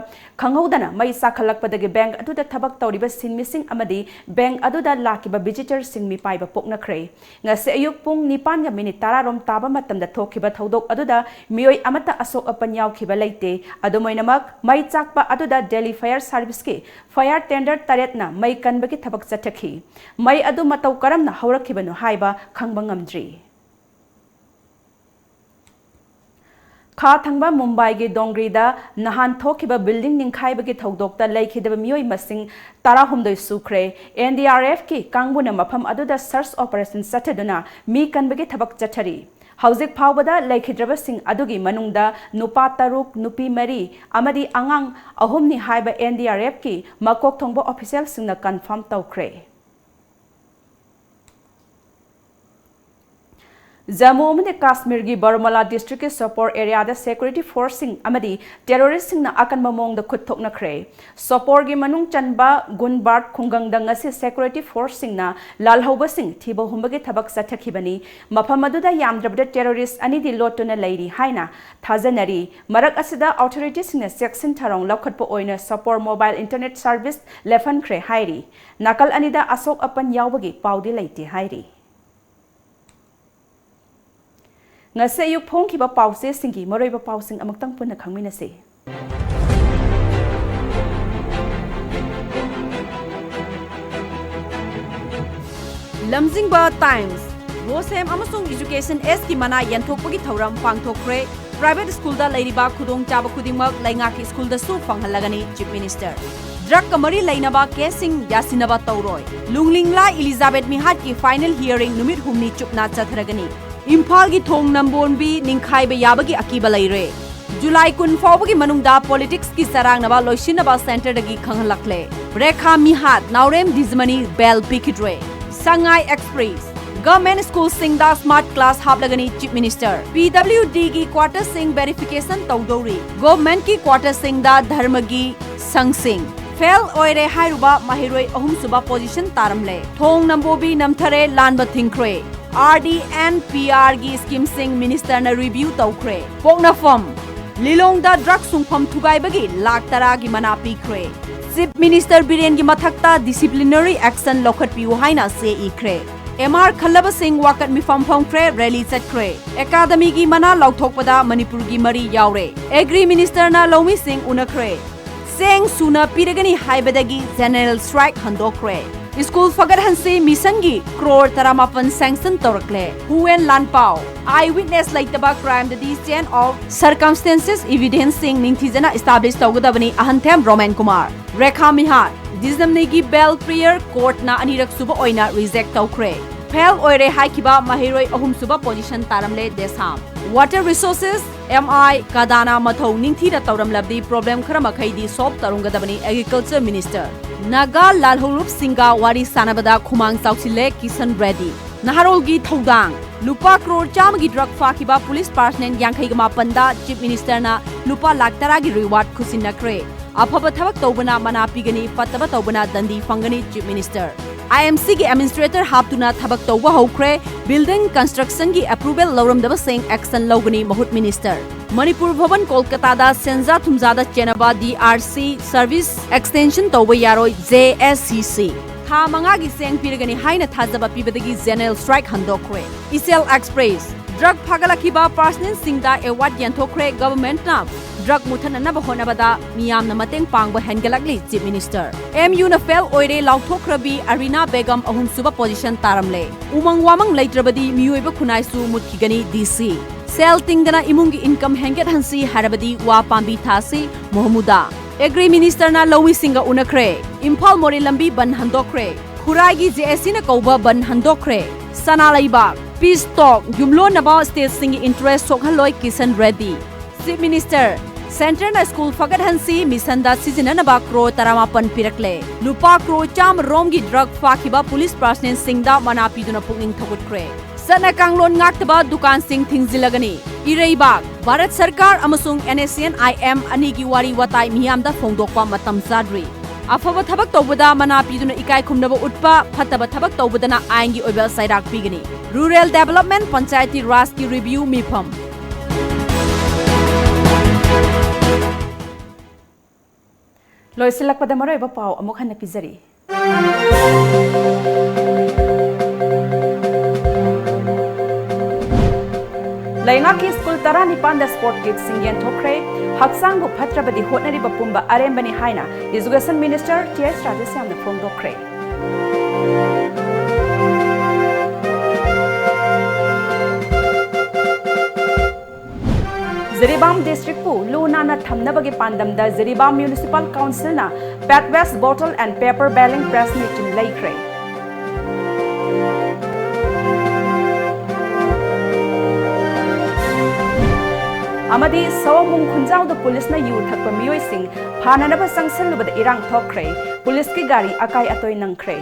ꯈꯪꯍꯧꯗꯅ ꯃꯩ ꯆꯥꯛꯈꯠꯂꯛꯄꯗꯒꯤ ꯕꯦꯡꯛ ꯑꯗꯨꯗ ꯊꯕꯛ ꯇꯧꯔꯤꯕ ꯁꯤꯟꯃꯤꯁꯤꯡ ꯑꯃꯗꯤ ꯕꯦꯡꯛ ꯑꯗꯨꯗ ꯂꯥꯛꯈꯤꯕ ꯚꯤꯖꯤꯇꯔꯁꯤꯡ ꯃꯤꯄꯥꯏꯕ ꯄꯣꯛꯅꯈ꯭ꯔꯦ꯫ ꯉꯁꯤ ꯑꯌꯨꯛ ꯄꯨꯡ ꯅꯤꯄꯥꯟꯒ ꯃꯤꯅꯤꯠ ꯇꯔꯥ ꯔꯣꯝ ꯇꯥꯕ ꯃꯇꯝꯗ ꯊꯣꯛꯈꯤꯕ ꯊꯧꯗꯣꯛ ꯑꯗꯨꯗ ꯃꯤꯑꯣꯏ ꯑꯃꯠꯇ ꯑꯁꯣꯛ ꯑꯄꯟ ꯌꯥꯎꯈꯤꯕ ꯂꯩꯇꯦ꯫ ꯑꯗꯨꯝ ꯑꯣꯏꯅꯃꯛ, ꯃꯩ ꯆꯥꯛꯄ ꯑꯗꯨꯗ ꯗꯦꯜꯂꯤ ꯐꯥꯌꯔ ꯁꯥꯔꯚꯤꯁꯀꯤ ꯐꯥꯌꯔ ꯇꯦꯟꯗꯔ ꯇꯔꯦꯠꯅ ꯃꯩ ꯀꯟꯕꯒꯤ ꯊꯕꯛ ꯆꯠꯊꯈꯤ꯫ ꯃꯩ ꯑꯗꯨ ꯃꯇꯧ ꯀꯔꯝꯅ ꯍꯧꯔꯛꯈꯤꯕꯅꯣ ꯍꯥꯏꯕ ꯈꯪꯕ ꯉꯝꯗ꯭ꯔꯤ꯫ ꯈꯥ ꯊꯪꯕ ꯃꯨꯝꯕꯥꯏꯒꯤ ꯗꯣꯡꯒ꯭ꯔꯤꯗ ꯅꯍꯥꯟ ꯊꯣꯛꯈꯤꯕ ꯕꯤꯜꯗꯤꯡ ꯅꯤꯡꯈꯥꯏꯕꯒꯤ ꯊꯧꯗꯣꯛꯇ ꯂꯩꯈꯤꯗꯕ ꯃꯤꯑꯣꯏ ꯃꯁꯤꯡ ꯇꯔꯥꯍꯨꯝꯗꯣꯏ ꯁꯨꯈ꯭ꯔꯦ꯫ ꯑꯦꯟ ꯗꯤ ꯑꯥꯔ ꯑꯦꯐꯀꯤ ꯀꯥꯡꯕꯨꯅ ꯃꯐꯝ ꯑꯗꯨꯗ ꯁꯔꯆ ꯑꯣꯄꯔꯦꯁꯟ ꯆꯠꯊꯗꯨꯅ ꯃꯤ ꯀꯟꯕꯒꯤ ꯊꯕꯛ ꯆꯠꯊꯔꯤ꯫ ꯍꯧꯖꯤꯛ ꯐꯥꯎꯕꯗ ꯂꯩꯈꯤꯗ꯭ꯔꯕꯁꯤꯡ ꯑꯗꯨꯒꯤ ꯃꯅꯨꯡꯗ ꯅꯨꯄꯥ ꯇꯔꯨꯛ, ꯅꯨꯄꯤ ꯃꯔꯤ ꯑꯃꯗꯤ ꯑꯉꯥꯡ ꯑꯍꯨꯝꯅꯤ ꯍꯥꯏꯕ ꯑꯦꯟ ꯗꯤ ꯑꯥꯔ ꯑꯦꯐꯀꯤ ꯃꯀꯣꯛ ꯊꯣꯡꯕ ꯑꯣꯐꯤꯁꯤꯌꯦꯜꯁꯤꯡꯅ ꯀꯟꯐꯥꯔꯝ ꯇꯧꯈ꯭ꯔꯦ꯫ ꯖꯝꯃꯨ ꯑꯃꯗꯤ ꯀꯥꯁꯃꯤꯔꯒꯤ ꯕꯥꯔꯥꯃꯨꯂꯥ ꯗꯤꯁꯇ꯭ꯔꯤꯛꯀꯤ ꯁꯣꯄꯣꯔ ꯑꯦꯔꯤꯌꯥꯗ ꯁꯦꯀ꯭ꯌꯨꯔꯤꯇꯤ ꯐꯣꯔꯁꯁꯤꯡ ꯑꯃꯗꯤ ꯇꯦꯔꯣꯔꯤꯁ꯭ꯠꯁꯤꯡꯅ ꯑꯀꯟꯕ ꯃꯑꯣꯡꯗ ꯈꯨꯠ ꯊꯣꯛꯅꯈ꯭ꯔꯦ꯫ ꯁꯣꯄꯣꯔꯒꯤ ꯃꯅꯨꯡ ꯆꯟꯕ ꯒꯨꯟꯕꯥꯔꯠ ꯈꯨꯡꯒꯪꯗ ꯉꯁꯤ ꯁꯦꯀ꯭ꯌꯨꯔꯤꯇꯤ ꯐꯣꯔꯁꯁꯤꯡꯅ ꯂꯥꯜꯍꯧꯕꯁꯤꯡ ꯊꯤꯕ ꯍꯨꯝꯕꯒꯤ ꯊꯕꯛ ꯆꯠꯊꯈꯤꯕꯅꯤ꯫ ꯃꯐꯝ ꯑꯗꯨꯗ ꯌꯥꯝꯗ꯭ꯔꯕꯗ ꯇꯦꯔꯣꯔꯤꯁ꯭ꯠ ꯑꯅꯤꯗꯤ ꯂꯣꯠꯇꯨꯅ ꯂꯩꯔꯤ ꯍꯥꯏꯅ ꯊꯥꯖꯅꯔꯤ꯫ ꯃꯔꯛ ꯑꯁꯤꯗ, ꯑꯣꯊꯣꯔꯤꯇꯤꯁꯤꯡꯅ ꯆꯦꯛꯁꯤꯟ ꯊꯧꯔꯥꯡ ꯂꯧꯈꯠꯄ ꯑꯣꯏꯅ ꯁꯣꯄꯣꯔ ꯃꯣꯕꯥꯏꯜ ꯏꯟꯇꯔꯅꯦꯠ ꯁꯥꯔꯚꯤꯁ ꯂꯦꯞꯍꯟꯈ꯭ꯔꯦ ꯍꯥꯏꯔꯤ꯫ ꯅꯥꯀꯜ ꯑꯅꯤꯗ ꯑꯁꯣꯛ ꯑꯄꯟ ꯌꯥꯎꯕꯒꯤ ꯄꯥꯎꯗꯤ ꯂꯩꯇꯦ ꯍꯥꯏꯔꯤ꯫ ꯉꯁꯤ ꯑꯌꯨꯛ ꯐꯣꯡꯈꯤꯕ ꯄꯥꯎꯆꯦꯁꯤꯡꯒꯤ ꯃꯔꯨꯑꯣꯏꯕ ꯄꯥꯎꯁꯤꯡ ꯑꯃꯨꯛꯇꯪ ꯄꯨꯟꯅ ꯈꯪꯃꯤꯟꯅꯁꯤ꯫ ꯂꯝꯖꯤꯡꯕ ꯇꯥꯏꯝꯁ, ꯕꯣꯁꯦꯝ ꯑꯃꯁꯨꯡ ꯏꯖꯨꯀꯦꯁꯟ ꯑꯦꯁꯀꯤ ꯃꯅꯥ ꯌꯦꯟꯊꯣꯛꯄꯒꯤ ꯊꯧꯔꯝ ꯄꯥꯡꯊꯣꯛꯈ꯭ꯔꯦ꯫ ꯄ꯭ꯔꯥꯏꯚꯦꯠ ꯁ꯭ꯀꯨꯜꯗ ꯂꯩꯔꯤꯕ ꯈꯨꯗꯣꯡꯆꯥꯕ ꯈꯨꯗꯤꯡꯃꯛ ꯂꯩꯉꯥꯛꯀꯤ ꯁ꯭ꯀꯨꯜꯗꯁꯨ ꯐꯪꯍꯜꯂꯒꯅꯤ, ꯆꯤꯐ ꯃꯤꯅꯤꯁꯇꯔ꯫ ꯗ꯭ꯔꯒꯀ ꯃꯔꯤ ꯂꯩꯅꯕ ꯀꯦꯁꯁꯤꯡ ꯌꯥꯁꯤꯟꯅꯕ ꯇꯧꯔꯣꯏ꯫ ꯂꯨꯡꯂꯤꯡꯂꯥ ꯏꯂꯤꯖꯥꯕꯦꯠ ꯃꯤꯍꯥꯠꯀꯤ ꯐꯥꯏꯅꯦꯜ ꯍꯤꯌꯔꯤꯡ ꯅꯨꯃꯤꯠ ꯍꯨꯝꯅꯤ ꯆꯨꯞꯅ ꯆꯠꯊꯔꯒꯅꯤ꯫ ꯏꯝꯐꯥꯜꯒꯤ ꯊꯣꯡ ꯅꯝꯕꯣꯟꯕꯤ ꯅꯤꯡꯈꯥꯏꯕ ꯌꯥꯕꯒꯤ ꯑꯀꯤꯕ ꯂꯩꯔꯦ꯫ ꯖꯨꯂꯥꯏ ꯀꯨꯟ ꯐꯥꯎꯕꯒꯤ ꯃꯅꯨꯡꯗ ꯄꯣꯂꯤꯇꯤꯛꯁꯀꯤ ꯆꯔꯥꯡꯅꯕ ꯂꯣꯏꯁꯤꯟꯅꯕ ꯁꯦꯟꯇꯔꯗꯒꯤ ꯈꯪꯍꯜꯂꯛꯂꯦ꯫ ꯔꯦꯈꯥ ꯃꯤꯍꯥꯠ, ꯅꯥꯎꯔꯦꯝ ꯗꯤꯖꯃꯅꯤ ꯕꯦꯜ ꯄꯤꯈꯤꯗ꯭ꯔꯦ꯫ ꯁꯉꯥꯏ ꯑꯦꯛꯁꯄ꯭ꯔꯦꯁ, Government school ꯁꯤꯡꯗ smart class ꯍꯥꯞꯂꯒꯅꯤ Chief Minister꯫ P W D ꯒꯤ quarter ꯁꯤꯡ verification ꯇꯧꯗꯧꯔꯤ꯫ Government ꯀꯤ quarter ꯁꯤꯡꯗ ꯙꯔꯃꯒꯤ ꯁꯪꯁꯤꯡ꯫ Fail ꯑꯣꯏꯔꯦ ꯍꯥꯏꯔꯨꯕ ꯃꯍꯩꯔꯣꯏ ꯑꯍꯨꯝꯁꯨꯕ position ꯇꯥꯔꯝꯂꯦ꯫ ꯊꯣꯡ ꯅꯝꯕꯣꯕꯤ ꯅꯝꯊꯔꯦ, ꯂꯥꯟꯕ ꯊꯤꯡꯈ꯭ꯔꯦ꯫ R D and P R ꯒꯤ scheme ꯁꯤꯡ minister ꯅ review ꯇꯧꯈ꯭ꯔꯦ꯫ ꯄꯣꯛꯅꯐꯝ ꯂꯤꯂꯣꯡꯗ drug ꯁꯨꯡꯐꯝ ꯊꯨꯒꯥꯏꯕꯒꯤ ꯂꯥꯈ ꯇꯔꯥꯒꯤ ꯃꯅꯥ ꯄꯤꯈ꯭ꯔꯦ꯫ Chief Minister ꯕꯤꯔꯦꯟꯒꯤ ꯃꯊꯛꯇ disciplinary action ꯂꯧꯈꯠꯄꯤꯌꯨ ꯍꯥꯏꯅ ꯆꯦ ꯏꯈ꯭ꯔꯦ꯫ M R ꯈꯜꯂꯕꯁꯤꯡ ꯋꯥꯀꯠ ꯃꯤꯐꯝ ꯐꯝꯈ꯭ꯔꯦ, rally ꯆꯠꯈ꯭ꯔꯦ꯫ Academy ꯒꯤ ꯃꯅꯥ ꯂꯥꯎꯊꯣꯛꯄꯗ ꯃꯅꯤꯄꯨꯔꯒꯤ ꯃꯔꯤ ꯌꯥꯎꯔꯦ꯫ Agri Minister ꯅ ꯂꯧꯃꯤꯁꯤꯡ ꯎꯅꯈ꯭ꯔꯦ꯫ ꯆꯦꯡ ꯁꯨꯅ ꯄꯤꯔꯒꯅꯤ ꯍꯥꯏꯕꯗꯒꯤ general strike ꯍꯟꯗꯣꯛꯈ꯭ꯔꯦ꯫ School ꯐꯒꯠꯍꯟꯁꯤ mission ꯒꯤ ꯀ꯭ꯔꯣꯔ ꯇꯔꯥꯃꯥꯄꯟ sanction ꯇꯧꯔꯛꯂꯦ꯫ ꯍꯨꯋꯦꯟ ꯂꯥꯟꯄꯥꯎ, eyewitness ꯂꯩꯇꯕ crime ꯗꯗꯤ chain of circumstances evidence ꯁꯤꯡ ꯅꯤꯡꯊꯤꯖꯅ establish ꯇꯧꯒꯗꯕꯅꯤ ꯑꯍꯟꯊꯦꯝ ꯔꯣꯃꯦꯟ ꯀꯨꯃꯥꯔ꯫ ꯔꯦꯈꯥ ꯃꯤꯍꯥꯠ, ꯗꯤꯖꯝꯅꯤꯒꯤ bail prayer court ꯅ ꯑꯅꯤꯔꯛ ꯁꯨꯕ ꯑꯣꯏꯅ reject ꯇꯧꯈ꯭ꯔꯦ꯫ Fail ꯑꯣꯏꯔꯦ ꯍꯥꯏꯈꯤꯕ ꯃꯍꯩꯔꯣꯏ ꯑꯍꯨꯝꯁꯨꯕ position ꯇꯥꯔꯝꯂꯦ ꯗꯦꯁꯥꯝ꯫ Water Resources, M I, ꯀꯗꯥꯅ ꯃꯊꯧ ꯅꯤꯡꯊꯤꯅ ꯇꯧꯔꯝꯂꯕꯗꯤ problem ꯈꯔ ꯃꯈꯩꯗꯤ solve ꯇꯧꯔꯝꯒꯗꯕꯅꯤ Agriculture Minister꯫ ꯅꯥꯒꯥ ꯂꯥꯜꯍꯧꯂꯨꯞꯁꯤꯡꯒ ꯋꯥꯔꯤ ꯁꯥꯟꯅꯕꯗ ꯈꯨꯃꯥꯡ ꯆꯥꯎꯁꯤꯜꯂꯦ ꯀꯤꯁꯟ ꯔꯦꯗꯤ꯫ ꯅꯍꯥꯔꯣꯜꯒꯤ ꯊꯧꯗꯥꯡ꯫ ꯂꯨꯄꯥ ꯀ꯭ꯔꯣꯔ ꯆꯥꯝꯃꯒꯤ drug ꯐꯥꯈꯤꯕ police personnel ꯌꯥꯡꯈꯩꯒ ꯃꯥꯄꯟꯗ Chief Minister ꯅ ꯂꯨꯄꯥ ꯂꯥꯈ ꯇꯔꯥꯒꯤ reward ꯈꯨꯠꯁꯤꯟꯅꯈ꯭ꯔꯦ꯫ ꯑꯐꯕ ꯊꯕꯛ ꯇꯧꯕꯅ ꯃꯅꯥ ꯄꯤꯒꯅꯤ, ꯐꯠꯇꯕ ꯇꯧꯕꯅ ꯗꯟꯗꯤ ꯐꯪꯒꯅꯤ, Chief Minister꯫ I M C ꯒꯤ administrator ꯍꯥꯞꯇꯨꯅ ꯊꯕꯛ ꯇꯧꯕ ꯍꯧꯈ꯭ꯔꯦ꯫ Building construction ꯒꯤ approval ꯂꯧꯔꯝꯗꯕꯁꯤꯡ action ꯂꯧꯒꯅꯤ, ꯃꯍꯨꯠ Minister꯫ ꯃꯅꯤꯄꯨꯔ ꯚꯕꯟ ꯀꯣꯜꯀꯇꯥꯗ ꯁꯦꯟꯖꯥ ꯊꯨꯝꯖꯥꯗ ꯆꯦꯟꯅꯕ D R C service extension ꯇꯧꯕ ꯌꯥꯔꯣꯏ, J S C C꯫ ꯊꯥ ꯃꯉꯥꯒꯤ ꯆꯦꯡ ꯄꯤꯔꯒꯅꯤ ꯍꯥꯏꯅ ꯊꯥꯖꯕ ꯄꯤꯕꯗꯒꯤ general strike ꯍꯟꯗꯣꯛꯈ꯭ꯔꯦ꯫ ꯏꯆꯦꯜ Express꯫ Drug ꯐꯥꯒꯠꯂꯛꯈꯤꯕ personnel ꯁꯤꯡꯗ award ꯌꯦꯟꯊꯣꯛꯈ꯭ꯔꯦ꯫ Government ꯅ drug ꯃꯨꯊꯠꯅꯅꯕ ꯍꯣꯠꯅꯕꯗ ꯃꯤꯌꯥꯝꯅ ꯃꯇꯦꯡ ꯄꯥꯡꯕ ꯍꯦꯟꯒꯠꯂꯛꯂꯤ, Chief Minister꯫ M U ꯅ fail ꯑꯣꯏꯔꯦ ꯂꯥꯎꯊꯣꯛꯈ꯭ꯔꯕꯤ ꯑꯔꯤꯅꯥ ꯕꯦꯒꯝ ꯑꯍꯨꯝꯁꯨꯕ position ꯇꯥꯔꯝꯂꯦ꯫ ꯎꯃꯪ ꯋꯥꯃꯪ ꯂꯩꯇ꯭ꯔꯕꯗꯤ ꯃꯤꯑꯣꯏꯕ ꯈꯨꯟꯅꯥꯏꯁꯨ ꯃꯨꯠꯈꯤꯒꯅꯤ, D C꯫ ꯁꯦꯜ ꯇꯤꯡꯗꯅ ꯏꯃꯨꯡꯒꯤ income ꯍꯦꯟꯒꯠꯍꯟꯁꯤ ꯍꯥꯏꯔꯕꯗꯤ ꯋꯥ ꯄꯥꯝꯕꯤ ꯊꯥꯁꯤ, ꯃꯣꯍꯃꯨꯗꯥ꯫ Agri Minister ꯅ ꯂꯧꯃꯤꯁꯤꯡꯒ ꯎꯅꯈ꯭ꯔꯦ꯫ ꯏꯝꯐꯥꯜ ꯃꯣꯔꯦ ꯂꯝꯕꯤ ꯕꯟ ꯍꯟꯗꯣꯛꯈ꯭ꯔꯦ꯫ ꯈꯨꯔꯥꯏꯒꯤ J A C ꯅ ꯀꯧꯕ ꯕꯟ ꯍꯟꯗꯣꯛꯈ꯭ꯔꯦ꯫ ꯁꯅꯥ ꯂꯩꯕꯥꯛ꯫ Peace talk ꯌꯨꯝꯂꯣꯟꯅꯕ state ꯁꯤꯡꯒꯤ interest ꯁꯣꯛꯍꯜꯂꯣꯏ, Kisan ready. Chief Minister, ꯁꯦꯟꯇꯔꯅ ꯁ꯭ꯀꯨꯜ ꯐꯒꯠꯍꯟꯁꯤ ꯃꯤꯁꯟꯗ ꯁꯤꯖꯤꯟꯅꯅꯕ ꯀ꯭ꯔꯣꯔ ꯇꯔꯥꯃꯥꯄꯟ ꯄꯤꯔꯛꯂꯦ꯫ ꯂꯨꯄꯥ ꯀ꯭ꯔꯣꯔ ꯆꯥꯝꯃ ꯔꯣꯝꯒꯤ ꯗ꯭ꯔꯒ ꯐꯥꯈꯤꯕ ꯄꯨꯂꯤꯁ ꯄꯥꯔꯁꯅꯦꯜꯁꯤꯡꯗ ꯃꯅꯥ ꯄꯤꯗꯨꯅ ꯄꯨꯛꯅꯤꯡ ꯊꯧꯒꯠꯈ꯭ꯔꯦ꯫ ꯆꯠꯅ ꯀꯥꯡꯂꯣꯟ ꯉꯥꯛꯇꯕ ꯗꯨꯀꯥꯟꯁꯤꯡ ꯊꯤꯡꯖꯤꯜꯂꯒꯅꯤ꯫ ꯏꯔꯩꯕꯥꯛ, ꯚꯥꯔꯠ ꯁꯔꯀꯥꯔ ꯑꯃꯁꯨꯡ NSCN-IM ꯑꯅꯤꯒꯤ ꯋꯥꯔꯤ ꯋꯥꯇꯥꯏ ꯃꯤꯌꯥꯝꯗ ꯐꯣꯡꯗꯣꯛꯄ ꯃꯇꯝ ꯆꯥꯗ꯭ꯔꯤ꯫ ꯑꯐꯕ ꯊꯕꯛ ꯇꯧꯕꯗ ꯃꯅꯥ ꯄꯤꯗꯨꯅ ꯏꯀꯥꯏ ꯈꯨꯝꯅꯕ ꯎꯠꯄ, ꯐꯠꯇꯕ ꯊꯕꯛ ꯇꯧꯕꯗꯅ ꯑꯥꯏꯟꯒꯤ ꯑꯣꯏꯕ ꯆꯩꯔꯥꯛ ꯄꯤꯒꯅꯤ꯫ Rural Development, ꯄꯟꯆꯥꯌꯇꯤ ꯔꯥꯖꯀꯤ ꯔꯤꯚꯤꯌꯨ ꯃꯤꯐꯝ꯫ ꯂꯣꯏꯁꯤꯜꯂꯛꯄꯗ ꯃꯔꯨꯑꯣꯏꯕ ꯄꯥꯎ ꯑꯃꯨꯛ ꯍꯟꯅ ꯄꯤꯖꯔꯤ꯫ ꯂꯩꯉꯥꯛꯀꯤ ꯁ꯭ꯀꯨꯜ ꯇꯔꯥꯅꯤꯄꯥꯟꯗ ꯁ꯭ꯄꯣꯔꯠ ꯀꯤꯠꯁꯤꯡ ꯌꯦꯟꯊꯣꯛꯈ꯭ꯔꯦ꯫ ꯍꯛꯆꯥꯡꯕꯨ ꯐꯠꯇ꯭ꯔꯕꯗꯤ ꯍꯣꯠꯅꯔꯤꯕ ꯄꯨꯝꯕ ꯑꯔꯦꯝꯕꯅꯤ ꯍꯥꯏꯅ Education Minister T H ꯔꯥꯙꯦꯁ꯭ꯌꯥꯝꯅ ꯐꯣꯡꯗꯣꯛꯈ꯭ꯔꯦ꯫ ꯖꯤꯔꯤꯕꯥꯝ ꯗꯤꯁꯇ꯭ꯔꯤꯛꯄꯨ ꯂꯨ ꯅꯥꯟꯅ ꯊꯝꯅꯕꯒꯤ ꯄꯥꯟꯗꯝꯗ Jiribam Municipal Councilꯅ Pet Waste Bottle and Paper Baling Press Machine ꯂꯩꯈ꯭ꯔꯦ꯫ ꯑꯃꯗꯤ ꯁꯑꯣꯝꯕꯨꯡ ꯈꯨꯟꯖꯥꯎꯗ ꯄꯨꯂꯤꯁꯅ ꯌꯨ ꯊꯛꯄ ꯃꯤꯑꯣꯏꯁꯤꯡ ꯐꯥꯅꯅꯕ ꯆꯪꯁꯤꯜꯂꯨꯕꯗ ꯏꯔꯥꯡ ꯊꯣꯛꯈ꯭ꯔꯦ꯫ ꯄꯨꯂꯤꯁꯀꯤ ꯒꯥꯔꯤ ꯑꯀꯥꯏ ꯑꯇꯣꯏ ꯅꯪꯈ꯭ꯔꯦ꯫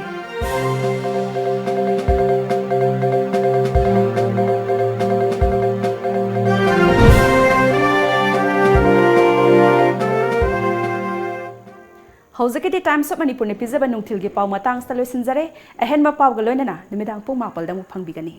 ꯍꯧꯖꯤꯛꯀꯤꯗꯤ Times of Manipurꯅ ꯄꯤꯖꯕ ꯅꯨꯡꯊꯤꯜꯒꯤ ꯄꯥꯎ ꯃꯇꯥꯡꯁꯤꯗ ꯂꯣꯏꯁꯤꯟꯖꯔꯦ꯫ ꯑꯍꯦꯟꯕ ꯄꯥꯎꯒ ꯂꯣꯏꯅꯅ ꯅꯨꯃꯤꯗꯥꯡ ꯄꯨꯡ ꯃꯥꯄꯜꯗ ꯑꯃꯨꯛ ꯐꯪꯕꯤꯒꯅꯤ꯫